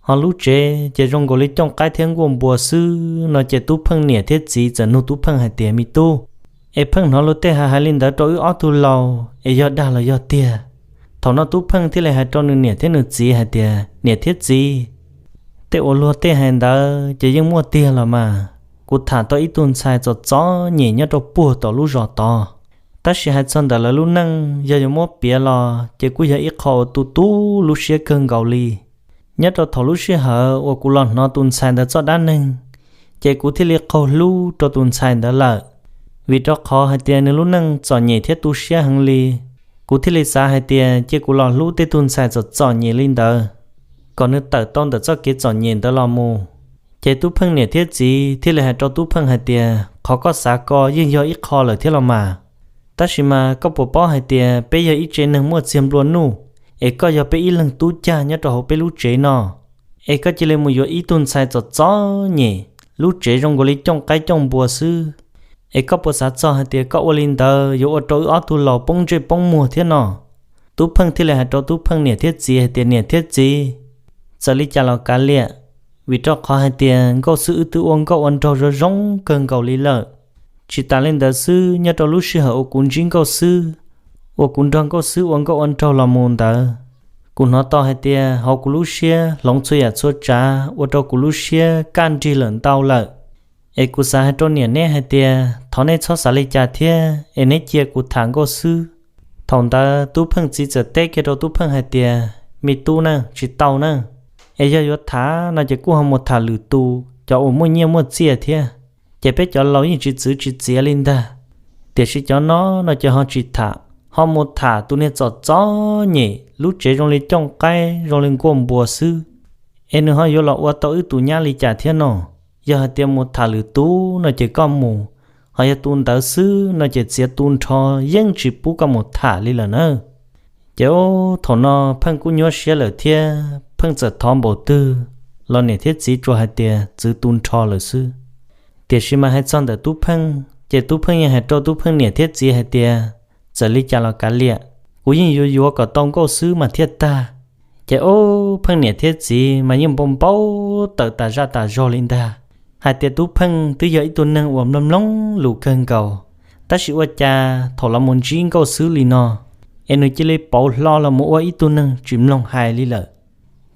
Ho lub tsev ces zoo nkaus li cooj qaib thiab nkuaj npua xwb no ces Tub Pheej niam thiab txiv txawm nug Tub Pheej hais tias, Me tub, es Pheej hnov luag tej hais hais li ntawd rau wb ob tug laus es yog dag los yog tiag? Thaum no Tub Pheej thiaj li hais rau nws niam thiab nws txiv hais tias, Niam thiab txiv, tej uas luag tej hais ntawd ces yeej muaj tiag los mas. Kuv tham tau ib tug ntxhais txom txom nyem nyob rau puag tom lub zos tod, tab sis hais txog ntawm lawv lub neej yog yuav muab piav los ces kuj yog ib qho uas tu tu lub siab kawg nkaus li. Nyob rau thaum lub sij hawm uas kuv los hnov tus ntxhais ntawd txoj dab neeg, ces kuv thiaj li qaug hlub rau tus ntxhais ntawd lawm. Vim rau qhov hais tias nws lub neej txom nyem thiab tu siab heev li, kuv thiaj li xav hais tias cia kuv los hlub tej tug ntxhais txom txom nyem li ntawd, kom nws tawm tau ntawm txoj kev txom nyem ntawd los mus. Ces Tub Pheej niam thiab txiv thiaj li hais rau Tub Pheej hais tias, Qhov koj xav ko yeej yog ib qho lawm thiab los mas. Tab sis mas koj puas paub hais tias peb yog ib tsev neeg muaj txiag nplua nuj, es koj yog peb ib leeg tub cag nyob rau hauv peb lub tsev no, es koj cia li mus yuav ib tug ntxhais txom txom nyem, lub tsev zoo nkaus li cooj qaib cooj npua xwb. Es koj puas xav txog hais tias koj ua li ntawd yuav ua rau wb ob tug laus poob ntsej poob muag thiab no? Tub Pheej thiaj li hais rau Tub Pheej niam thiab txiv hais tias, niam thiab txiv, txawm li cas los kav liam, vim rau qhov hais tias Nkauj Xwb wb twb ua nkauj ua nraug zoo zoo kawg nkaus li lawm. Tsis tas li ntawd xwb, nyob rau lub sij hawm uas kuv ntsib Nkauj Xwb, uas kuv nrog Nkauj Xwb ua nkauj ua nraug los mus ntawd, kuv hnov tau hais tias hauv kuv lub siab hloov txhua yam txhua tsav ua rau kuv lub siab kaj nrig lawm ntau lawm. Es kuv xav hais rau niam neb hais tias thov neb txhob xav li cas thiab, es neb cia kuv tham Nkauj Xwb. Thaum ntawd Tub Pheej txiv txawm teb kiag rau Tub Pheej hais tias, me tub na, tsis tau na, es yog yuav tham no ces kuj ho mus tham lwm tus, cov uas muaj nyiaj muaj txiaj thiab. Ces peb cov laus yeej tsis txwv tsis txiav li ntag. Tiam sis cov no no ces ho tsis tham, ho mus tham tus niag txom txom nyem, lub tsev zoo li cooj qaib zoo li nkuaj npua xwb. Es nws ho yuav los ua tau wb tus nyab li cas thiab no? Yog hais tias mus tham lwm tus no ces koj mus, ho yog tus ntawd xwb no ces txiav tu nrho, yeej tsis pub koj mus tham li lawm na. Ces ub, thaum no Pheej kuj nyuaj siab lawm thiab, Pheej txawm thov npaum twg los niam thiab txiv tsuas hais tias txwv tu nrho lawm xwb. Tiam sis mas hais txog ntawm Tub Pheej ces Tub Pheej yeej hais rau Tub Pheej niam thiab txiv hais tias, txawm li cas los kav liam, kuv yeej yuav yuav kom tau Nkauj Xwb mas thiaj tag. Ces ub, Pheej niam thiab txiv mas yeej npau npau taws tas zaj tas zog li ntag, hais tias Tub Pheej twb yog ib tug neeg uas mloog mloog lus kawg nkaus, tab sis ua cas thaum los mus ntsib Nkauj Xwb li no, es nws cia li pauv hlo los mus ua ib tug neeg tsis mloog hais li lawm.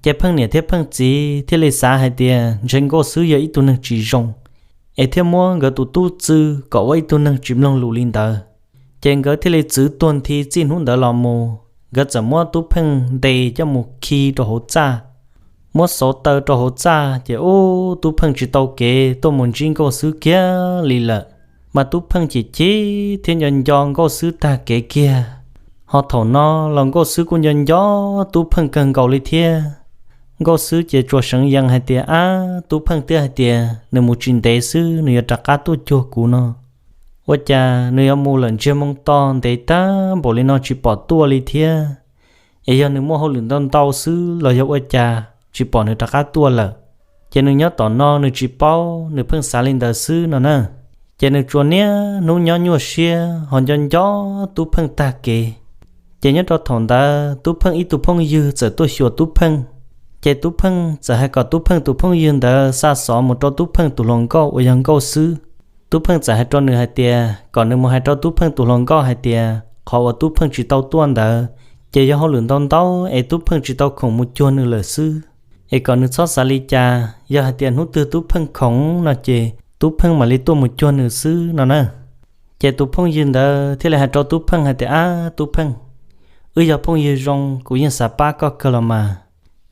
Ces Pheej niam thiab Pheej txiv thiaj li xav hais tias ntshe Nkauj Xwb yog ib tug neeg tsis zoo, es thiaj muab nkawd tus tub txw kom ua ib tug neeg tsis mloog lus li ntawd. Ces nkawd thiaj li txwv tuag nthi txij hnub ntawd los mus, nkawd txawm muab Tub Pheej ntes coj mus khi rau hauv txaj, muab xauv taw rau hauv txaj, ces ub, Tub Pheej tsis tau kev tuaj mus ntsib Nkauj Xwb kiag li lawm. Mas Tub Pheej chim chim thiab nco nco Nkauj Xwb tag kev kiag. Ho thaum no los Nkauj Xwb kuj nco nco Tub Pheej kawg nkaus li thiab. Nkauj Xwb ces tsuas seev yees hais tias, ab, Tub Pheej twb hais tias nws mus tsis ntev xwb nws yuav rov qab tuaj cuag kuv no, ua cas nws yuav mus lawm ntsiag moo to ntev tag npaum li no tsis pom tuaj li thiab? Es yog nws muaj hauj lwm ntau ntau xwb los yog ua cas tsis pom nws rov qab tuaj lawm? Ces nws nyob tom no nws tsis paub, nws pheej xav li ntawd xwb no na. Ces nws tsuas niaj hnub nyob nyuaj siab ho nco nco Tub Pheej tag kev. Ces nyob rau thaum ntawd Tub Pheej ib tug phooj ywg txawm tuaj xyuas Tub Pheej. Ces Tub Pheej txawm hais kom Tub Pheej tus phooj ywg ntawd xa xov mus rau Tub Pheej tus hluas nkauj uas yog Nkauj Xwb. Tub Pheej txawm hais rau nws hais tias kom nws mus hais rau Tub Pheej tus hluas nkauj hais tias qhov uas Tub Pheej tsis tau tuaj ntawd ces yog hauj lwm ntau ntau es Tub Pheej tsis tau khoom mus cuag nws lawm xwb, es kom nws txhob xav li cas, yog hais tias hnub twg Tub Pheej khoom no ces Tub Pheej mam li tuaj mus cuag nws xwb no na. Ces tus phooj ywg ntawd thiaj li hais rau Tub Pheej hais tias, ab, Tub Pheej, wb yog phooj ywg zoo, kuv yeej xav pab koj kawg los mas.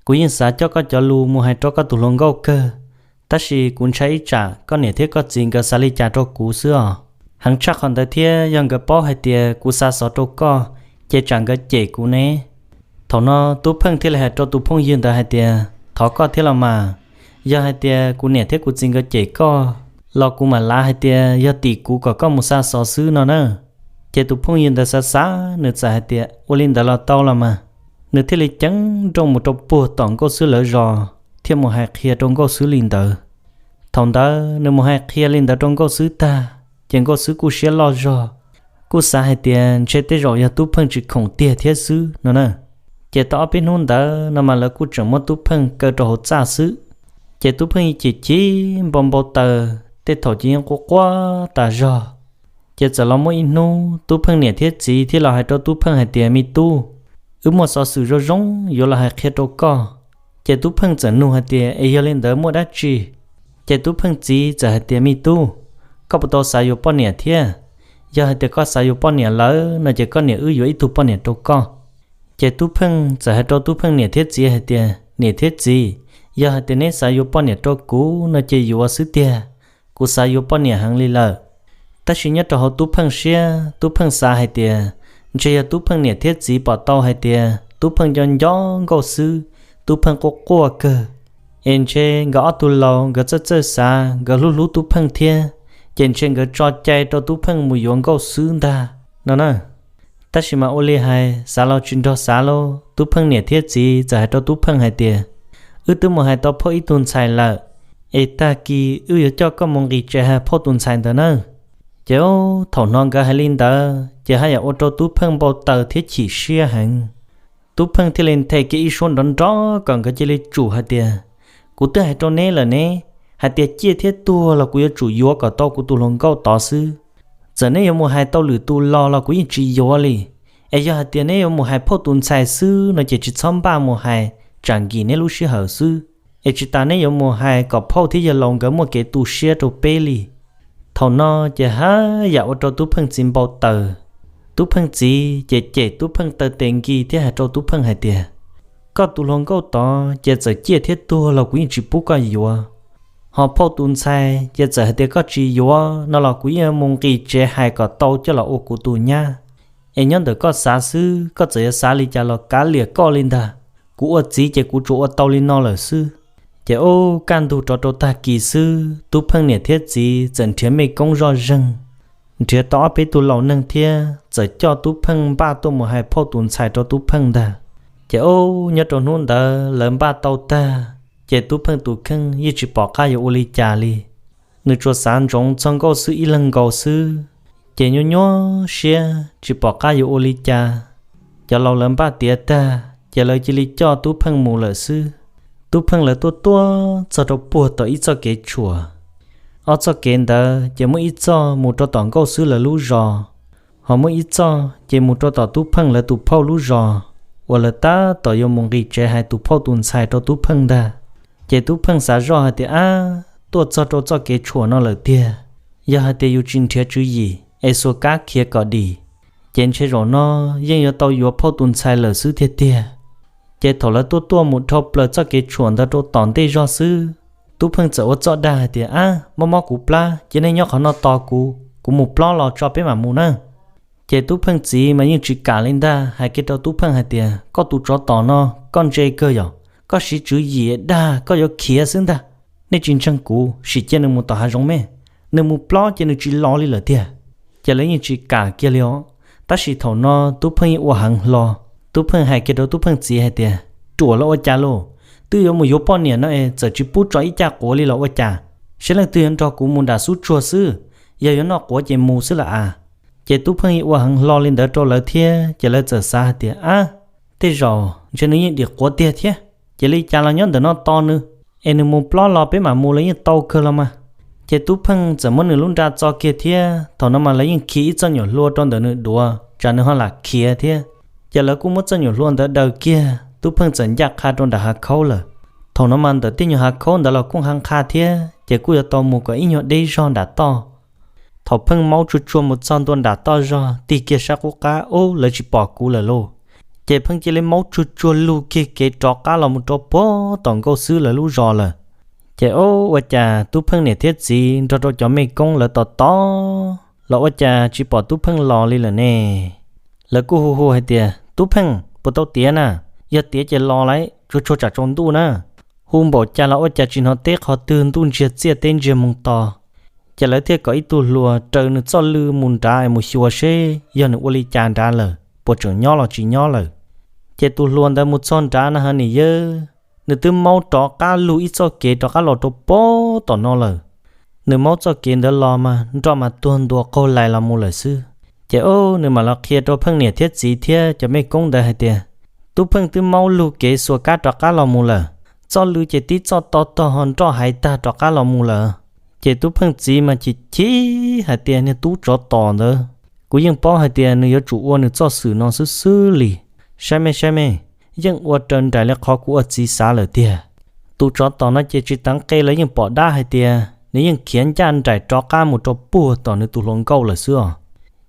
Kuv yeej xav coj koj cov lus mus hais rau koj tus hluas nkauj kawg, tab sis kuv ntshai ib tsam koj niam thiab koj txiv nkawd xav li cas rau kuv xwb os. Heev tshaj qhov ntawd thiab, yog nkawd paub hais tias kuv xa xov rau koj, ces tsam nkawd cem kuv ne. Thaum no Tub Pheej thiaj li hais rau tus phooj ywg ntawd hais tias, thov koj thiab los mas, yog hais tias kuv niam thiab kuv txiv nkawd cem koj los kuv mam lav hais tias yog tim kuv kom koj mus xa xov xwb no na. Ces tus phooj ywg ntawd xav xav, nws txawm hais tias, ua li ntawd los tau los mas. Nws thiaj li ceev nrooj mus rau puag tom Nkauj Xwb lawv zos thiab mus hais qhia rau Nkauj Xwb li ntawd. Thaum ntawd nws mus hais qhia li ntawd rau Nkauj Xwb tag, ces Nkauj Xwb kuj siab loj zog, kuj xav hais tias ntshe tej zaum yog Tub Pheej tsis khoom tiag thiab xwb no na. Ces tau ob peb hnub ntawd no mas lawv kuj tseem muab Tub Pheej kaw rau hauv txaj xwb. Ces Tub Pheej chim chim npau npau taws, tej thaum ces yeej quaj quaj tas zog. Ces txawm los muaj ib hnub Tub Pheej niam thiab txiv thiaj los hais rau Tub Pheej hais tias, me tub, wb muaj xov xwm zoo zoo yuav los hais qhia rau koj. Ces Tub Pheej txawm nug hais tias, es yog li ntawd muaj dab tsi? Ces Tub Pheej txiv txawm hais tias, me tub, koj puas tau xav yuav poj niam thiab? Yog hais tias koj xav yuav poj niam lawm no ces koj niam wb yuav ib tug poj niam rau koj. Ces Tub Pheej txawm hais rau Tub Pheej niam thiab txiv hais tias, niam thiab txiv, yog hais tias neb xav yuav poj niam rau kuv no ces yuav xwb tiag, kuv xav yuav poj niam heev li lawm. Tab sis nyob rau hauv Tub Pheej siab, Tub Pheej xav hais tias ntshe yog Tub Pheej niam thiab txiv pom tau hais tias Tub Pheej nco nco Nkauj Xwb, Tub Pheej quaj quaj kawg, es ntshe nkawd ob tug laus nkawd txawj txawj xav, nkawd hlub hlub Tub Pheej thiab, ces ntshe nkawd tso cai rau Tub Pheej mus yuav Nkauj Xwb ntag. no na. Tab sis mas ua li hais xav los tsis nrog xav lauj, Tub Pheej niam thiab txiv txawm hais rau Tub Pheej hais tias, wb twb mus hais tau phauj ib tug ntxhais lawm, es tag kis wb yuav coj koj mus nqis tsev hais phauj tus ntxhais ntawd na. Ces thaum hnov nkawd hais li ntawd ces haj yam ua rau Tub Pheej npau taws thiab chim siab heev. Tub Pheej thiaj li nthe kiag ib suab nrov nrov kom nkawd cia li tsum hais tias, kuv twb hais rau neb lawm ne, hais tias ciaj thiab tuag los kuv yuav tsum yuav kom tau kuv tus hluas nkauj tod xwb. Txawm neb yuav mus hais tau lwm tus los los kuv yeej tsis yuav li. Es yog hais tias neb yuav mus hais phauj tus ntxhais xwb no ces tsis txhob npaj mus hais, tsam nkim neb lub sij hawm xwb. Es tsis tas neb yuav mus hais kom phauj thiab yawg laus nkawd muaj kev tu siab rau peb li. Thaum no ces haj yam ua rau Tub Pheej txiv npau taws. Tub Pheej txiv ces cem Tub Pheej taw tes nkis thiab hais rau Tub Pheej hais tias, koj tus hluas nkauj tod ces txawm ciaj thiab tuag los kuv yeej tsis pub koj yuav. Ho phauj tus ntxhais ces txawm hais tias koj tsis yuav no los kuv yeej mus nqis tsev hais kom tau coj los ua kuv tus nyab. Es nyob ntawm koj xav xwb, koj txawm yuav xav li cas los kav liam koj li ntag. Kuv ua txiv ces kuv tsuas ua tau li no lawm xwb. Ces ub, kaj ntug rov rau tag kis xwb, Tub Pheej niam thiab txiv txawm nrhiav mej koob zoj zeeg, nrhiav tau ob peb tug laus neeg thiab txawm coj Tub Pheej npaj tuaj mus hais phauj tus ntxhais rau Tub Pheej ntag. Ces ub, nyob rau hnub ntawd lawv npaj tau tag, ces Tub Pheej tus kheej yeej tsis pom qab yuav ua li cas li. Nws tsuas xav ntsoov txog Nkauj Xwb ib leeg nkaus xwb, ces nyuaj nyuaj siab tsis pom qab yuav ua li cas. Cov laus lawv npaj tiav tag ces lawv cia li coj Tub Pheej mus lawm xwb. Tub Pheej lawv tuaj tuaj txog rau puag tom ib txoj kev tshuam. Ob txoj kev ntawd ces muaj ib txoj mus rau tom Nkauj Xwb lawv lub zos, ho muaj ib txoj ces mus rau tom Tub Pheej lawv tus phauj lub zos, uas lawv tab tom yuav mus nqis tsev hais tus phauj tus ntxhais rau Tub Pheej ntag. Ces Tub Pheej xav zoj hais tias, ab, tuaj txog rau txoj kev tshuam no lawm tiag, yog hais tias yus tsis nrhiav tswv yim es xuas kab khiav kom dim, ces ntshe zaum no yeej yuav tau yuav phauj tus ntxhais lawm xwb tiag tiag. Ces thaum lawv tuaj tuaj mus dhau plaws txoj kev tshuam ntawd rau tom ntej zog xwb, Tub Pheej txawm ua txoj dag hais tias, ab, mob mob kuv plab, cia nej nyob qhov no tos kuv, kuv mus plob los tso peb mam mus na. Ces Tub Pheej txiv mas yeej tsis kam li ntag, hais kiag rau Tub Pheej hais tias, koj tus tsov tom no, koj ntse kawg yom, koj siv tswv yim dag koj yuav khiav xwb ntag. Nej tsis ntseeg kuv, sim cia nws mus tom hav zoov me, nws mus plob ces nws tsis los li lawm tiag. Ces lawv yeej tsis kam kiag li os. Tab sis thaum no Tub Pheej yeej ua heev hlo. Tub Pheej hais kiag rau Tub Pheej txiv hais tias, ruam los ua cas lauj, twb yuav mus yuav poj niam no es txawm tsis pub tso ib caj quav li los ua cas? Saib leej twg yuav nrog kuv mus nram xub tsuag xwb, yog yuav noj quav ces mus xwb lawm as. Ces Tub Pheej yeej ua heev hlo li ntawd rau lawv thiab, ces lawv txawm xav hais tias, ab, tej zaum ntshe nws yeej dim quav tiag thiab, ces li cas los nyob ntawm no tos nws, es nws mus plob los peb mam mus los yeej tau kawg los mas. Ces Tub Pheej txawm muab nws lub nra txo kiag thiab, thaum no mas lawv yeej khi ib txoj nyuam hlua rau ntawm nws duav tsam nws ho lam khiav thiab. Ces lawv kuj muab txoj nyuam hlua ntawd daws kiag, Tub Pheej txawm ncaj qha rau nram hav khaub lawm. Thaum no mas ntawm tej nyuag hav khaub ntawd los kuj nqha nqha thiab, ces kuj yuav tau mus kom ib nyuag deb zog nram toj. Thaum Pheej maub tsuag tsuag mus txog ntua nram toj zog, tig kiag sab qub qab, ub, lawv tsis pom kuv lawm lauj. Ces Pheej cia li maub tsuag tsuag lug kiag kev rov qab los mus rau puag tom Nkauj Xwb lawv lub zos lawm. Ces ub, ua cas Tub Pheej niam thiab txiv nrog rau cov mej koob lawv tos tos los ua cas tsis pom Tub Pheej los li lawm ne? Lawv kuj hu hu hais tias, Tub Pheej, puas tau tiav na? Yog tiav ces los lauj, tsuag tsuag tsam tsaus ntuj na. Hu npaum cas los ua cas tsis hnov teb qhov twg, ntuj ntsiag txiaj teb ntsiag moog to. Ces lawv thiaj kom ib tug hluas raws nws txoj lw mus nrad es mus xyuas seb yog nws ua li cas nrad lawm, puas tseem nyob los tsis nyob lawm. Ces tus hluas ntawd mus txog nrad na ha niam yawg, nws twb maub rov qab lug ib txoj kev rov qab los rau puag tom no lawm. Nws maub txoj kev ntawd los mas nroj mas tuag ntua qaug lais los mus lawm xwb. Ces ub, nws mam los qhia rau Pheej niam thiab txiv thiab cov mej koob ntawd hais tias, Tub Pheej twb maub lug kev xuas kab rov qab los mus lawm. Txoj lw ces tib txoj to tog ho nroj haiv tag rov qab los mus lawm. Ces Tub Pheej txiv mas chim chim hais tias, niag tub tsov tom ntawd, kuv yeej paub hais tias nws yuav tsum ua nws txoj xwm no xwb xwb li. Saib me, saib me, yeej ua raws nraim li qhov kuv ua txiv xav lawm tiag. Tus tsov tom no ces tsis tag qe lawv yeej pom dab hais tias nws yeej khiav ncaj nraim rov qab mus rau puag tom nws tus hluas nkauj lawm xwb os.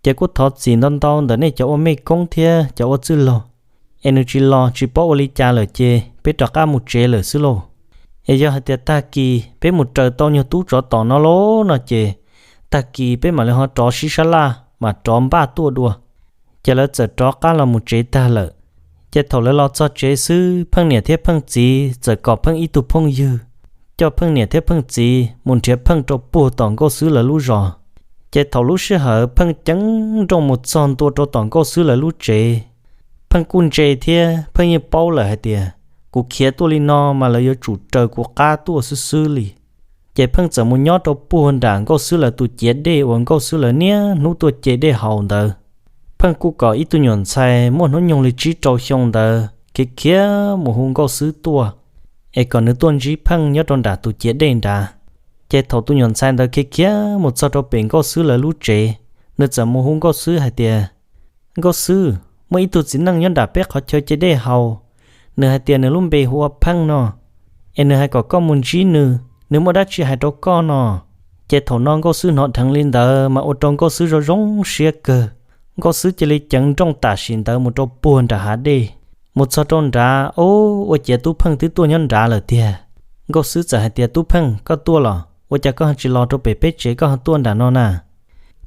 Ces kuj thov txim ntau ntau ntawm nej cov ua mej koob thiab cov ua txwj laug, es nws tsis los tsis paub ua li cas lawm ces peb rov qab mus tsev lawm xwb lauj. Es yog hais tias tag kis peb mus raws tau nyuag tub tsov tom no lauj no ces tag kis peb mam li ho rov sib sab laj mam rov npaj tuaj dua. Ces lawv txawm rov qab los mus tsev tag lawm. Ces thaum lawv los txog tsev xwb, Pheej niam thiab Pheej txiv txawm kom Pheej ib tug phooj ywg coj Pheej niam thiab Pheej txiv mus nrhiav Pheej rau puag tom Nkauj Xwb lawv lub zos. Ces thaum lub sij hawm Pheej ceev nrooj mus txog ntua rau tom Nkauj Xwb lawv lub tsev, Pheej kuj ntse thiab Pheej yeej paub lawm hais tias kuv khiav tuaj li no mas lawv yuav tsum raws kuv qab tuaj xwb xwb li. Ces Pheej txawm mus nyob rau puag nram Nkauj Xwb lawv tus ciav dej uas Nkauj Xwb lawv niaj hnub tuaj ce dej haus ntawd. Pheej kuj kom ib tug nyuam ntxhais muaj hnub nyoog li tsib rau xyoo ntawd khiav khiav mus hu Nkauj Xwb tuaj, es kom nws tuaj ntsib Pheej nyob rau nram tus ciav dej nrad. Ces thaum tus nyuam ntxhais ntawd khiav khiav mus txog rau pem Nkauj Xwb lawv lub tsev, nws txawm mus hu Nkauj Xwb hais tias, Nkauj Xwb, muaj ib tug txiv neej nyob nram peb qhov chaw ce dej haus, nws hais tias nws lub npe hu ua Pheej no, es nws hais kom koj mus ntsib nws, nws muaj dab tsi hais rau koj no. Ces thaum no Nkauj Xwb hnov dheev li ntawd mas ua rau Nkauj Xwb zoo zoo siab kawg. Nkauj Xwb cia li ceev nrooj tam sim ntawd mus rau puag nram hav dej. Mus txog rau nrad, ua ciav Tub Pheej twb tuaj nyob nrad lawm tiag. Nkauj Xwb txawm hais tias, Tub Pheej, koj tuaj los? Ua cas koj tsis los rau pem peb tsev, koj ho tuaj nram no na?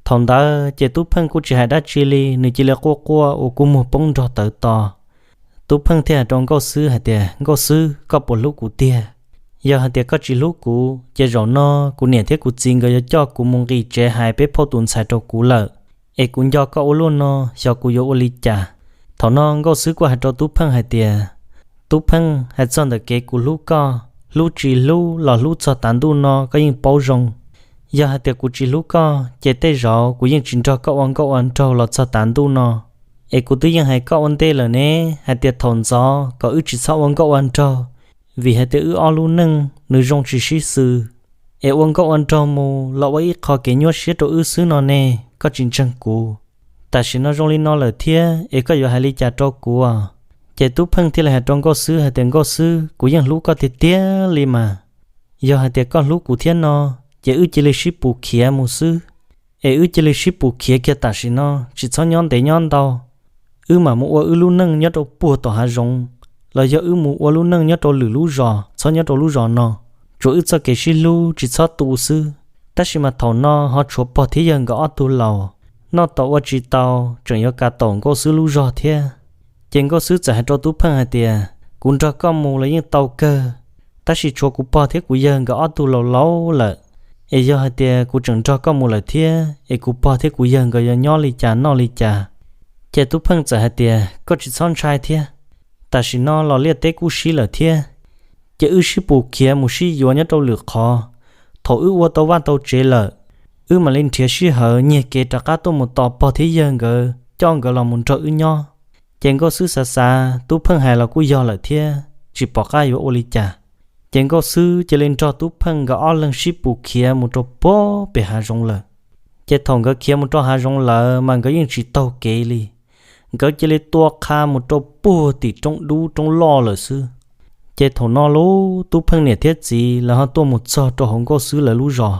Thaum ntawd ces Tub Pheej kuj tsis hais dab tsi li, nws cia li quaj quaj ua kua muag poob nrog tawv to. Tub Pheej thiaj hais rau Nkauj Xwb hais tias, Nkauj Xwb, koj puas hlub kuv tiag? Yog hais tias koj tsis hlub kuv, ces zaum no kuv niam thiab kuv txiv nkawd yuav coj kuv mus nqis tsev hais peb phauj tus ntxhais rau kuv lawm. Es kuv nco koj ua luaj no, xyov kuv yuav ua li cas. Thaum no Nkauj Xwb kuj hais rau Tub Pheej hais tias, Tub Pheej, hais txog ntawm kev kuv hlub koj, hlub tsis hlub los hlub txog tav ntuj no koj yeej paub zoo. Yog hais tias kuv tsis hlub koj, ces tej zaum kuv yeej tsis nrog koj ua nkauj ua nraug los txog tav ntuj no. Es kuv twb yeej hais koj ua ntej lawm ne, hais tias thaum ntxov kom wb tsis txhob ua nkauj ua nraug, vim hais tias wb ob lub neej nws zoo tsis sib xws. Es ua nkauj ua nraug mus los ua ib qho kev nyuaj siab rau wb xwb no ne, koj tsis ntseeg kuv. Tam sim no zoo li no lawm thiab es koj yuav hais li cas rau kuv? Ces Tub Pheej thiaj li hais rau Nkauj Xwb hais tias, Nkauj Xwb, kuv yeej hlub koj tiag tiag li mas. Yog hais tias koj hlub kuv thiab no, ces wb cia li sib pus khiav mus xwb. Es wb cia li sib pus khiav kiag tam sim no, tsis txhob nyob ntev nyob ntau. Wb mam mus ua wb lub neej nyob rau puag tom hav zoov, los yog wb mus ua lub neej nyob rau lwm lub zos, txhob nyob rau lub zos no. Tsuas wb txoj kev sib hlub tsis txhob tu xwb. Tab sis mas thaum no ho tshuav pog thiab yawg nkawd ob tug laus, noj tau ua tsis tau, tseem yuav kav taum Nkauj Xwb lub zog thiab. Ces Nkauj Xwb txawm hais rau Tub Pheej hais tias, Kuv nrog koj mus los yeej tau kawg, tab sis tshuav kuv pog thiab kuv yawg nkawd ob tug laus laus lawm. Es yog hais tias kuv tseem nrog koj mus lawm thiab, es kuv pog thiab kuv yawg nkawd yuav nyob li cas noj li cas? Ces Tub Pheej txawm hais tias, Koj tsis txhob ntshai thiab. Tam sim no los liaj teb kuj sib lawm thiab, ces wb sib pus khiav mus sib yuav nyob rau lwm qhov. Thaum wb ua tau vaj tau tsev lawm, wb mam li nrhiav sij hawm nyiag kev rov qab tuaj mus tos pog thiab yawg nkawd coj nkawd los mus nrog wb nyob. Ces Nkauj Xwb xav xav, Tub Pheej hais los kuj yog lawm thiab, tsis pom qab yuav ua li cas. Ces Nkauj Xwb cia li nrog Tub Pheej nkawd ob leeg sib pus khiav mus rau puag pem hav zoov lawm. Ces thaum nkawd khiav mus rau hav zoov lawm mas nkawd yeej tsis taug kev li. Nkawd cia li tua qha mus rau puag tim roob dub roob loj lawm xwb. Ces thaum no lub Tub Pheej niam thiab txiv lawv ho tuaj mus txog rau hauv Nkauj Xwb lawv lub zos.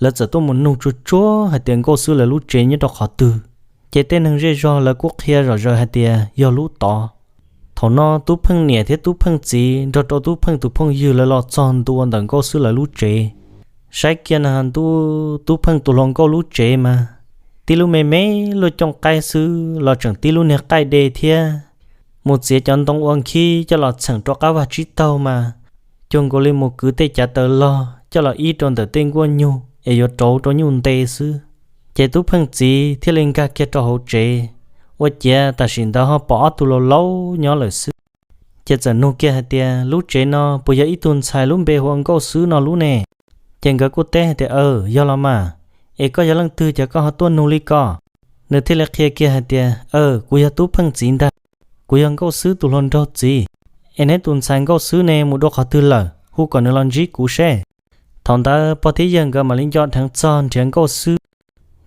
Lawv txawm tuaj mus nug tsuag tsuag hais tias Nkauj Xwb lawv lub tsev nyob rau qhov twg. Ces tej neeg zej zog lawv kuj qhia zom zaws hais tias yog lub tod. Thaum no Tub Pheej niam thiab Tub Pheej txiv nrog rau Tub Pheej tus phooj ywg lawv los txog ntua ntawm Nkauj Xwb lawv lub tsev. Saib kiag na ntuj, Tub Pheej tus hluas nkauj lub tsev mas tib lub me me luaj cooj qaib xwb los tseem tib lub niag qaij de thiab. Mus txiav cov ntoo ua nkhib coj los txheem rau qab vaj tsib taug mas cuag nkaus li mus kwv tej cav taws log coj los ib rau ntawm tej nkuaj nyug es yuav rauv rau nyuj nte xwb. Ces Tub Pheej txiv thiaj li nkag kiag rau hauv tsev. Ua ciav tam sim ntawd ho pom ob tug laus laus nyob lawm xwb. Ces txawm nug kiag hais tias, Lub tsev no puas yog ib tug ntxhais lub npe hu ua Nkauj Xwb no lub ne? Ces nkawd kuj teb hais tias, Aw, yog los mas. Es koj yog leej twg ces koj ho tuaj nug li ko? Nws thiaj li qhia kiag hais tias, Aw, kuv yog Tub Pheej txiv ntag. Kuv yog Nkauj Xwb tus hluas nraug txiv. Es neb tus ntxhais Nkauj Xwb ne mus dua qhov twg lawm, hu kom nws los ntsib kuv seb. Thaum ntawd pog thiab yawg nkawd mam li nco dheev txog nrhiav Nkauj Xwb.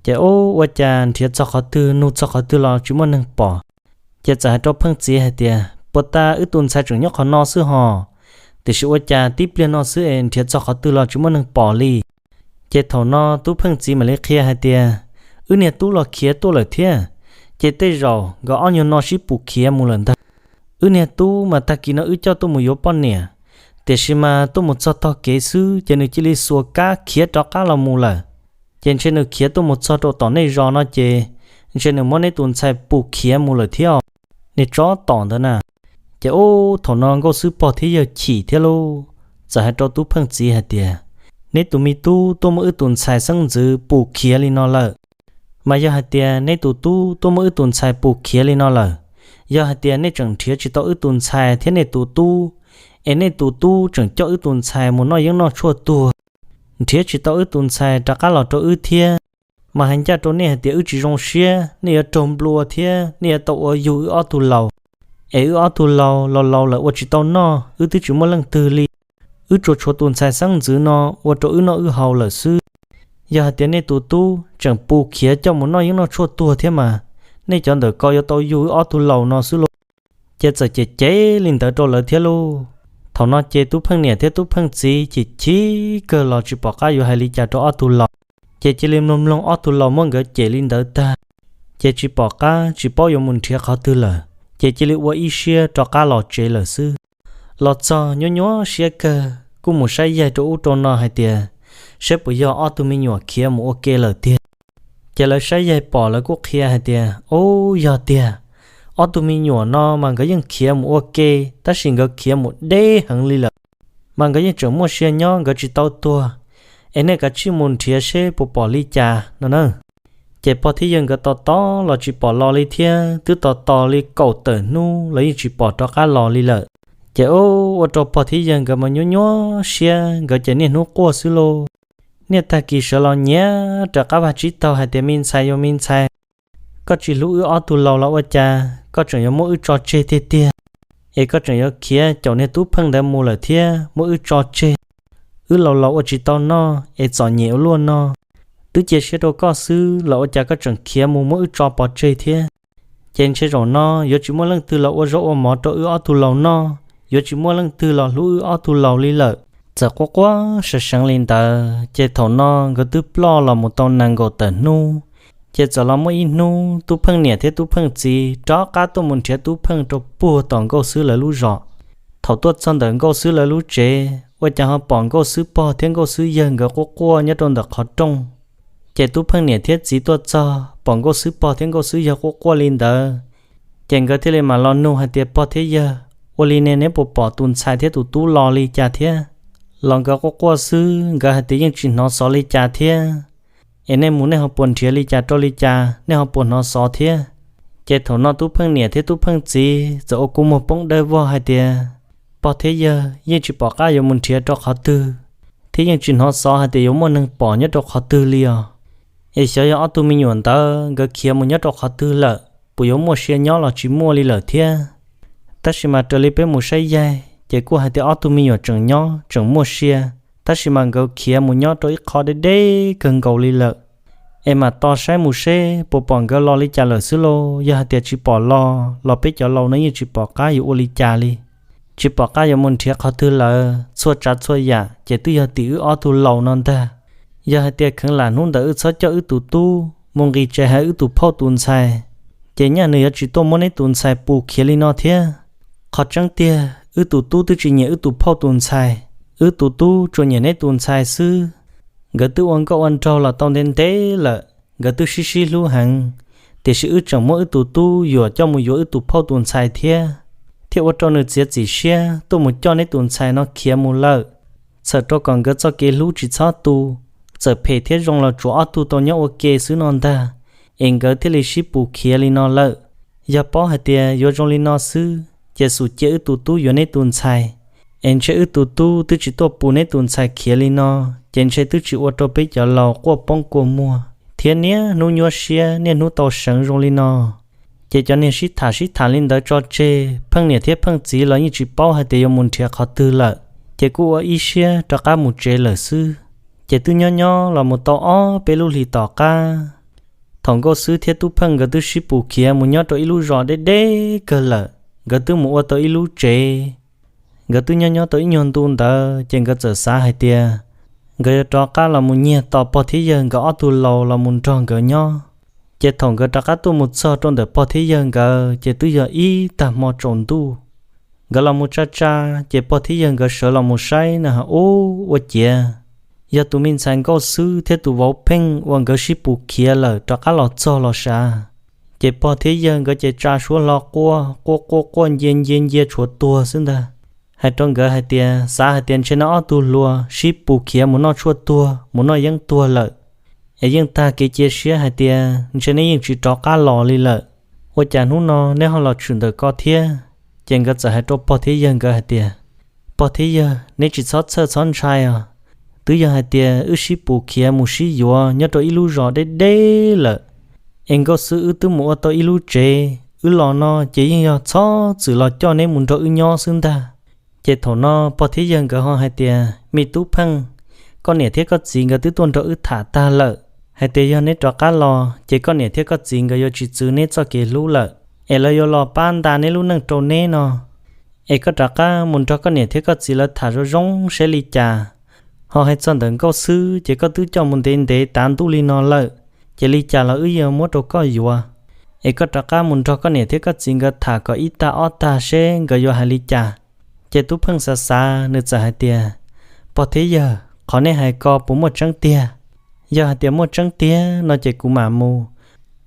Ces ub, ua cas nrhiav txog qhov twg nug txog qhov twg los tsis muaj neeg pom. Ces txawm hais rau Pheej txiv hais tias, Puag ta wb tus ntxhais tseem nyob qhov no xwb hos, tiam sis ua cas tib pliag no xwb es nrhiav txog qhov twg los tsis muaj neeg pom li. Ces thaum no Tub Pheej txiv mam li qhia hais tias, Wb niag tub los khiav tuaj lawm thiab. Ces tej zaum nkawd ob nyuag no sib pus khiav mus lawm ntag. Wb niag tub mas tag kis no wb coj tuaj mus yuav poj niam, tiam sis mas tuaj mus txog tog kev xwb ces nws cia li xuas kab khiav rov qab los mus lawm. Ces ntshe nws khiav tuaj mus txog rau tom nej zos no ces ntshe nws muab neb tus ntxhais pus khiav mus lawm thiab os. Niag tsob tom ntawd na. Ces ub, thaum no Nkauj Xwb pog thiab yawg chim thiab lauj, txawm hais rau Tub Pheej txiv hais tias, neb tus me tub tuaj muab wb tus ntxhais xeeb ntxwv pus khiav li no lawm. Mas yog hais tias neb tus tub tuaj muab wb tus ntxhais pus khiav li no lawm, yog hais tias nej tseem nrhiav tsis tau wb tus ntxhais thiab nej tus tub, es nej tus tub tseem coj wb tus ntxhais mus noj yeeb noj tshuaj tuag, nrhiav tsis tau wb tus ntxhais rov qab los rau wb thiab, mas hais ncaj rau nej hais tias wb tsis zoo siab, nej yuav raug nplua thiab nej yuav tau ua yug wb ob tug laus. Es wb ob tug laus laus laus lawm ua tsis tau noj, wb twb tsis muaj leej twg li. Wb tsuas tshuav tus ntxhais xeeb ntxwv no ua rau wb noj wb haus lawm xwb. Yog hais tias nej tus tub tseem pus khiav coj mus noj yeeb noj tshuaj tuag thiab mas, nej cov ntawm ko yuav tau yug wb ob tug laus no xwb lauj. Ces txawm cem cem li ntawd rau lawv thiab lauj. Thaum no ces Tub Pheej niam thiab Tub Pheej txiv chim chim kawg los tsis pom qab yuav hais li cas rau ob tug laus. Ces cia li mloog mloog ob tug laus muab nkawd cem li ntawd tag, ces tsis pom qab tsis paub yuav mus nrhiav qhov twg lawm, ces cia li ua ib siab rov qab los tsev lawm xwb. Los txog nyuaj nyuaj siab kawg kuj mus saib yaig rau ub rau no hais tias, saib puas yog ob tug me nyuam khiav mus ua ke lawm tiag. Ces lawv saib yaig pom lawv kuj qhia hais tias, ub, yog tiag, ob tug me nyuam no mas nkawd yeej khiav mus ua ke, tab sis nkawd khiav mus deb heev li lawm, mas nkawd yeej tseem muaj sia nyob, nkawd tsis tau tuag. Es nej kav tsij mus nrhiav seb puas pom li cas no na. Ces pog thiab yawg nkawd tos tos los tsis pom los li thiab, twb tos tos li kaum tawm hnub los yeej tsis pom rov qab los li lawm. Ces ub, ua rau pog thiab yawg nkawd mas nyuaj nyuaj siab, nkawd ces niaj hnub quaj xwb lauj. Niaj tag kis sawv los nyiav rov qab vaj tsib taug hais tias, me ntxhais, yog me ntxhais, koj tsis hlub wb ob tug laus los ua cas koj tseem yuav muab wb tso tseg tiag tiag? Es koj tseem yuav khiav caum niag Tub Pheej ntawd mus lawm thiab muab wb tso tseg. Wb laus laus ua tsis tau noj es txom nyem ua luaj no. Twb cia siab rau koj xwb los ua cas koj tseem khiav mus muab wb tso pov tseg thiab? Ces ntshe zaum no yuav tsis muaj leej twg los ua zaub ua mov rau wb ob tug laus noj, yuav tsis muaj leej twg los hlub wb ob tug laus li lawm. Txawm quaj quaj seev seev li ntawd, ces thaum no nkawd twb ploj los mus tau nees nkaum tawm hnub. Ces txawm los muaj ib hnub, Tub Pheej niam thiab Tub Pheej txiv rov qab tuaj mus nrhiav Tub Pheej rau puag tom Nkauj Xwb lawv lub zos. Thaum tuaj txog ntawm Nkauj Xwb lawv lub tsev, ua cas ho pom Nkauj Xwb pog thiab Nkauj Xwb yawg nkawd quaj quaj nyob rau ntawm qhov rooj. Ces Tub Pheej niam thiab txiv tuaj txog, pom Nkauj Xwb pog thiab Nkauj Xwb yawg quaj quaj li ntawd, ces nkawd thiaj li mam los nug hais tias, pog thiab yawg, ua li ne neb puas pom tus ntxhais thiab tus tub los li cas thiab? Los nkawd quaj quaj xwb, nkawd hais tias yeej tsis hnov xov li cas thiab. Es nej mus nej ho puas nrhiav li cas rau li cas, nej ho puas hnov xov thiab? Ces thaum no Tub Pheej niam thiab Tub Pheej txiv txawm ua kua muag poob dawb vog hais tias, pog thiab yawg, yeej tsis pom qab yuav mus nrhiav rau qhov twg, thiab yeej tsis hnov xov hais tias yuav muaj neeg pom nyob rau qhov twg li os. Es xyov yog ob tug me nyuam ntawd nkawd khiav mus nyob rau qhov twg lawm, puas yuav muaj sia nyob los tsis muaj li lawm thiab. Tab sis mas raws li peb mus saib yaig ces kuj hais tias ob tug me nyuam tseem nyob tseem muaj sia, tab sis mas nkawd khiav mus nyob rau ib qho deb deb kawg nkaus li lawm. Es mam tos saib mus seb puas pom nkawd los li cas lawm xwb lauj. Yog hais tias tsis pom los, los peb cov laus no yeej tsis pom qab yuav ua li cas li, tsis pom qab yuav mus nrhiav qhov twg lawm. Txhua tsav txhua yam ces twb yog tim wb ob tug laus no ntag. Yog hais tias kheev lam hnub ntawd wb txhob coj wb tus tub mus nqis tsev hais wb tus phauj tus ntxhais, ces nyaj nws yuav tsis tuaj muab neb tus ntxhais pus khiav li no thiab. Qhov tseeb tiag, wb tus tub twb tsis nyiam wb tus phauj tus ntxhais, wb tus tub tsuas nyiam neb tus ntxhais xwb. Nkawd twb ua nkauj ua nraug los tau ntev ntev lawm, nkawd twb sib sib hlub heev, tiam sis wb tseem muab wb tus tub yuam coj mus yuav wb tus phauj tus ntxhais thiab, thiaj ua rau nws txiav txim siab tuaj mus coj neb tus ntxhais no khiav mus lawm. Txhawm rau kom nkawd txoj kev hlub tsis txhob tu, txawm phem thiab zoo los tsuav ob tug tau nyob ua ke xwb no ntag, es nkawd thiaj li sib pus khiav li no lawm. Yog paub hais tias yuav zoo li no xwb, ces xum cia wb tus tub yuav neb tus ntxhais, es ntshe wb tus tub twb tsis tuaj pus neb tus ntxhais khiav li no, ces ntshe twb tsis ua rau peb cov laus quaj poob kua muag thiab niaj hnub nyuaj siab niaj hnub tau seev zoo li no. Ces cov niag sib tham sib tham li ntawd tso tseg, Pheej niam thiab Pheej txiv los yeej tsis paub hais tias yuav mus nrhiav qhov twg lawm, ces kuj ua ib siab rov qab mus tsev lawm xwb. Ces twb nyob nyob los mus tau ob peb lub hlis tom qab, thaum Nkauj Xwb thiab Tub Pheej nkawd twb sib pus khiav mus nyob rau ib lub zos deb deb kawg lawm, nkawd twb mus ua tau ib lub tsev. Nkawd twb nyob nyob tau ib nyuag ntu ntawd ces nkawd txawm xav hais tias nkawd yuav rov qab los mus nyiag tos pog thiab yawg nkawd ob tug laus los mus nrog nkawd nyob. Ces thaum nkawd rov qab tuaj mus txog rau ntawm pog thiab yawg nkawd ces twb yog ib tag hmo tsaus ntuj. Nkawd los mus tsa tsa, ces pog thiab yawg nkawd sawv los mus saib na ha, ub, ua ciav yog tus me ntxhais Nkauj Xwb thiab tus vauv Pheej uas nkawd sib pus khiav lawm rov qab los txog los sav. Ces pog thiab yawg nkawd ces tsa suab hlo quaj quaj quaj quaj ncia ncia ncia tshuav tuag xwb ntag. hais rau nkawd hais tias xav hais tias ntshe neb ob tug hluas sib pus khiav mus noj tshuaj tuag mus noj yeeb tuag lawm, es yeej tag kev cia siab hais tias ntshe neb yeej tsis rov qab los li lawm. Ua cas hnub no neb ho los tshwm ntawm ko thiab? Ces nkawd txawm hais rau pog thiab yawg nkawd hais tias, pog thiab yawg, neb tsis txhob txhawj txhob ntshai os. Twb yog hais tias wb sib pus khiav mus sib yuav nyob rau ib lub zos deb deb lawm, es Nkauj Xwb wb twb mus ua tau ib lub tsev, wb los no ces yeej yog txhob txwm los coj neb mus nrog wb nyob xwb ntag. Ces thaum no pog thiab yawg nkawd ho hais tias, me Tub Pheej, koj niam thiab koj txiv nkawd twb tuaj nrog wb tham tag lawm, hais tias yog neb rov qab los ces koj niam thiab koj txiv nkawd yuav tsis txwv neb txoj kev hlub lawm, es lawv yuav los pab nta neb lub neej rau neb no. Es koj rov qab mus nrog koj niam thiab koj txiv lawv tham zoo zoo seb li cas. Ho hais txog ntawm Nkauj Xwb ces koj twb coj mus ntev ntev tav ntuj li no lawm, ces li cas los wb yuav muab rau koj yuav. Es koj rov qab mus nrog koj niam thiab koj txiv nkawd tham kom ib tag ob tag seb nkawd yuav hais li cas. Ces Tub Pheej xav xav nws txawm hais tias, pog thiab yawg, qhov nej hais ko puas muaj tseeb tiag? Yog hais tias muaj tseeb tiag no ces kuv mam mus,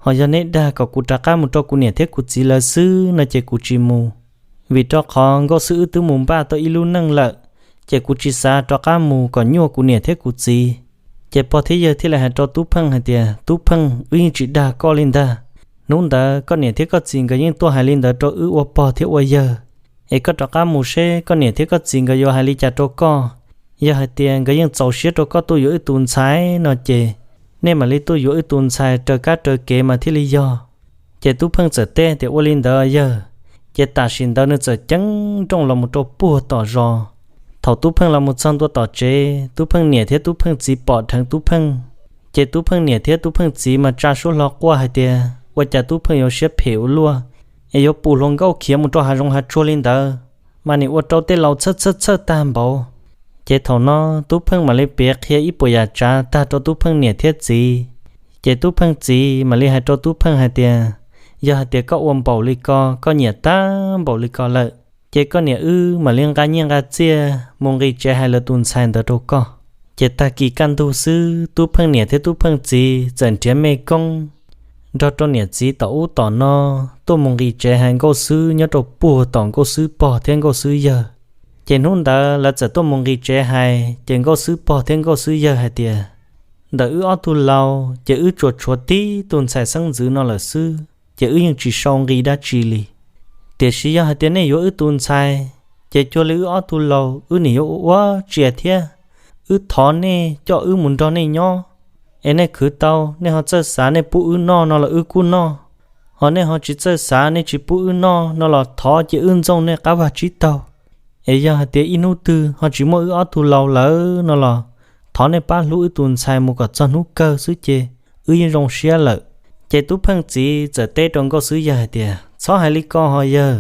ho yog neb dag kom kuv rov qab mus rau kuv niam thiab kuv txiv lawv xwb no ces kuv tsis mus. Vim rau qhov Nkauj Xwb wb twb mus npaj tau ib lub neej lawm, ces kuv tsis xav rov qab mus kom nyuaj kuv niam thiab kuv txiv. Ces pog thiab yawg thiaj li hais rau Tub Pheej hais tias, Tub Pheej, wb yeej tsis dag koj li ntag. Hnub ntawd koj niam thiab koj txiv nkawd yeej tuaj hais li ntawd rau wb ua pog thiab ua yawg. Es koj rov qab mus seb koj niam thiab koj txiv nkawd yuav hais li cas rau koj. Yog hais tias nkawd yeej txaus siab rau koj tuaj yuav wb tus ntxhais no ces nej mam li tuaj yuav wb tus ntxhais raws kab raws kev mas thiaj li yog. Ces Tub Pheej txawm teb tias, ua li ntawd yawg. Ces tam sim ntawd nws txawm ceeb nrooj los mus rau puag tom zos. Thaum Tub Pheej los mus txog ntua tom tsev, Tub Pheej niam thiab Tub Pheej txiv pom dheev Tub Pheej. Ces Tub Pheej niam thiab Tub Pheej txiv mas tsa suab hlo quaj hais tias, ua cas Tub Pheej yuav siab phem ua luaj, es yuav pus hluas nkauj khiav mus rau hav zoov hav tsuag li ntawd, mas nim ua rau tej laus txhawj txhawj txhawj tag npaum. Ces thaum no Tub Pheej mam li piav qhia ib puas yam tsav tag rau Tub Pheej niam thiab txiv. Ces Tub Pheej txiv mam li hais rau Tub Pheej hais tias, yog hais tias koj ua npaum li ko, koj nyiam tag npaum li ko lawm, ces koj niam wb mam li nqa nyiaj nqa txiaj mus nqis tsev hais lawv tus ntxhais ntawd rau koj. Ces tag kis kaj ntug xwb, Tub Pheej niam thiab Tub Pheej txiv txawm nrhiav mej koob nrog rau niam txiv tom ub tom no tuaj mus nqis tsev hais Nkauj Xwb nyob rau puag tom Nkauj Xwb pog thiab Nkauj Xwb yawg. Ces hnub ntawd lawv txawm tuaj mus nqis tsev hais, ces Nkauj Xwb pog thiab Nkauj Xwb yawg hais tias, ntawm wb ob tug laus ces wb tsuas tshuav tib tug ntxhais xeeb ntxwv no lawm xwb, ces wb yeej tsis sau nqi dab tsi li. Tiam sis yog hais tias nej yuav wb tus ntxhais, ces cuag li wb ob tug laus wb nim yuav ua ua tsiaj thiab. Wb thov nej coj wb mus nrog nej nyob, es nej khwv tau nej ho txawj xav nej pub wb noj no los wb kuj noj, ho nej ho tsis txawj xav nej tsis pub wb noj no los thov cia wb ntxooj nej qab vag tsib taug. Es yog hais tias ib hnub twg ho tsis muaj wb ob tug laus lawm no los thov nej pab hlub wb tus ntxhais mus kom txog hnub kawg xwb ces wb yeej zoo siab lawm. Ces Tub Pheej txiv txawm teb rau Nkauj Xwb yawg hais tias, txhob hais li ko ho yawg,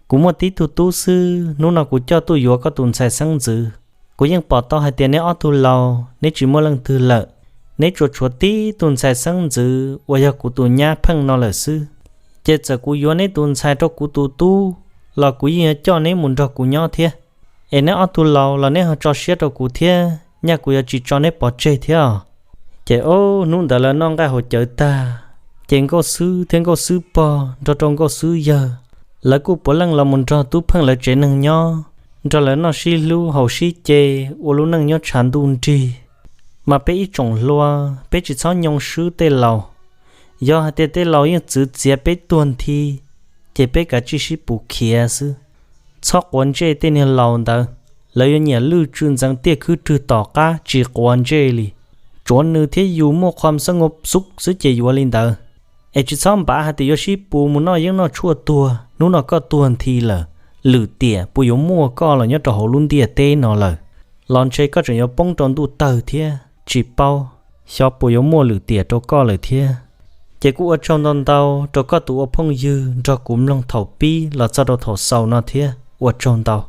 kuv muaj tib tug tub xwb, hnub no kuv coj tuaj yuav koj tus ntxhais xeeb ntxwv. Kuv yeej pom tau hais tias neb ob tug laus neb tsis muaj leej twg lawm, neb tsuas tshuav tib tug ntxhais xeeb ntxwv uas yog kuv tus nyab Pheej no lawm xwb. Ces txawm kuv yuav neb tus ntxhais rau kuv tus tub los kuv yeej yuav coj neb mus nrog kuv nyob thiab. Es neb ob tug laus los neb ho tso siab rau kuv thiab, nyaj kuv yuav tsis tso neb pov tseg thiab os. Ces ob hnub ntawd lawv noj nqaij haus cawv tag, ces Nkauj Xwb thiab Nkauj Xwb pog nrog rau Nkauj Xwb yawg, lawv kuj puav leej los mus nrog Tub Pheej lawv tsev neeg nyob, nrog lawv noj sib hlub haus sib ce, ua lub neej nyob tshav ntuj nrig. Mas peb ib tsoom hluas peb tsis txhob nyoo swb tej laus. Yog hais tias tej laus yeej txwv txiav peb tuag nthi, ces peb kav tsij sib pus khiav xwb. Txhob quav ntsej tej niag laus ntawd, lawv yuav nyiam lwj tsw ntxeev tiaj khwb rwg tom qab tsis quav ntsej li. Tsuav nws thiab yus muaj qhov xab nkaus xub xwb ces yuav li ntawd. Es tsis txhob npav hais tias yuav sib pus mus noj yeeb noj tshuaj tuag, hnub no koj tuag nthi lawm, lwm tiam puas yuav muaj koj los nyob rau hauv lub ntiaj teb no lawm, los ntshe koj tseem yuav poob rau ntuj tawg thiab tsis paub, xyov puas yuav muaj lwm tiam rau koj lawm thiab. Ces kuj ua tsaug ntau ntau rau koj tus ua phooj ywg nrog kuv mloog thaum pib los txog rau thaum xaus no thiab, ua tsaug ntau.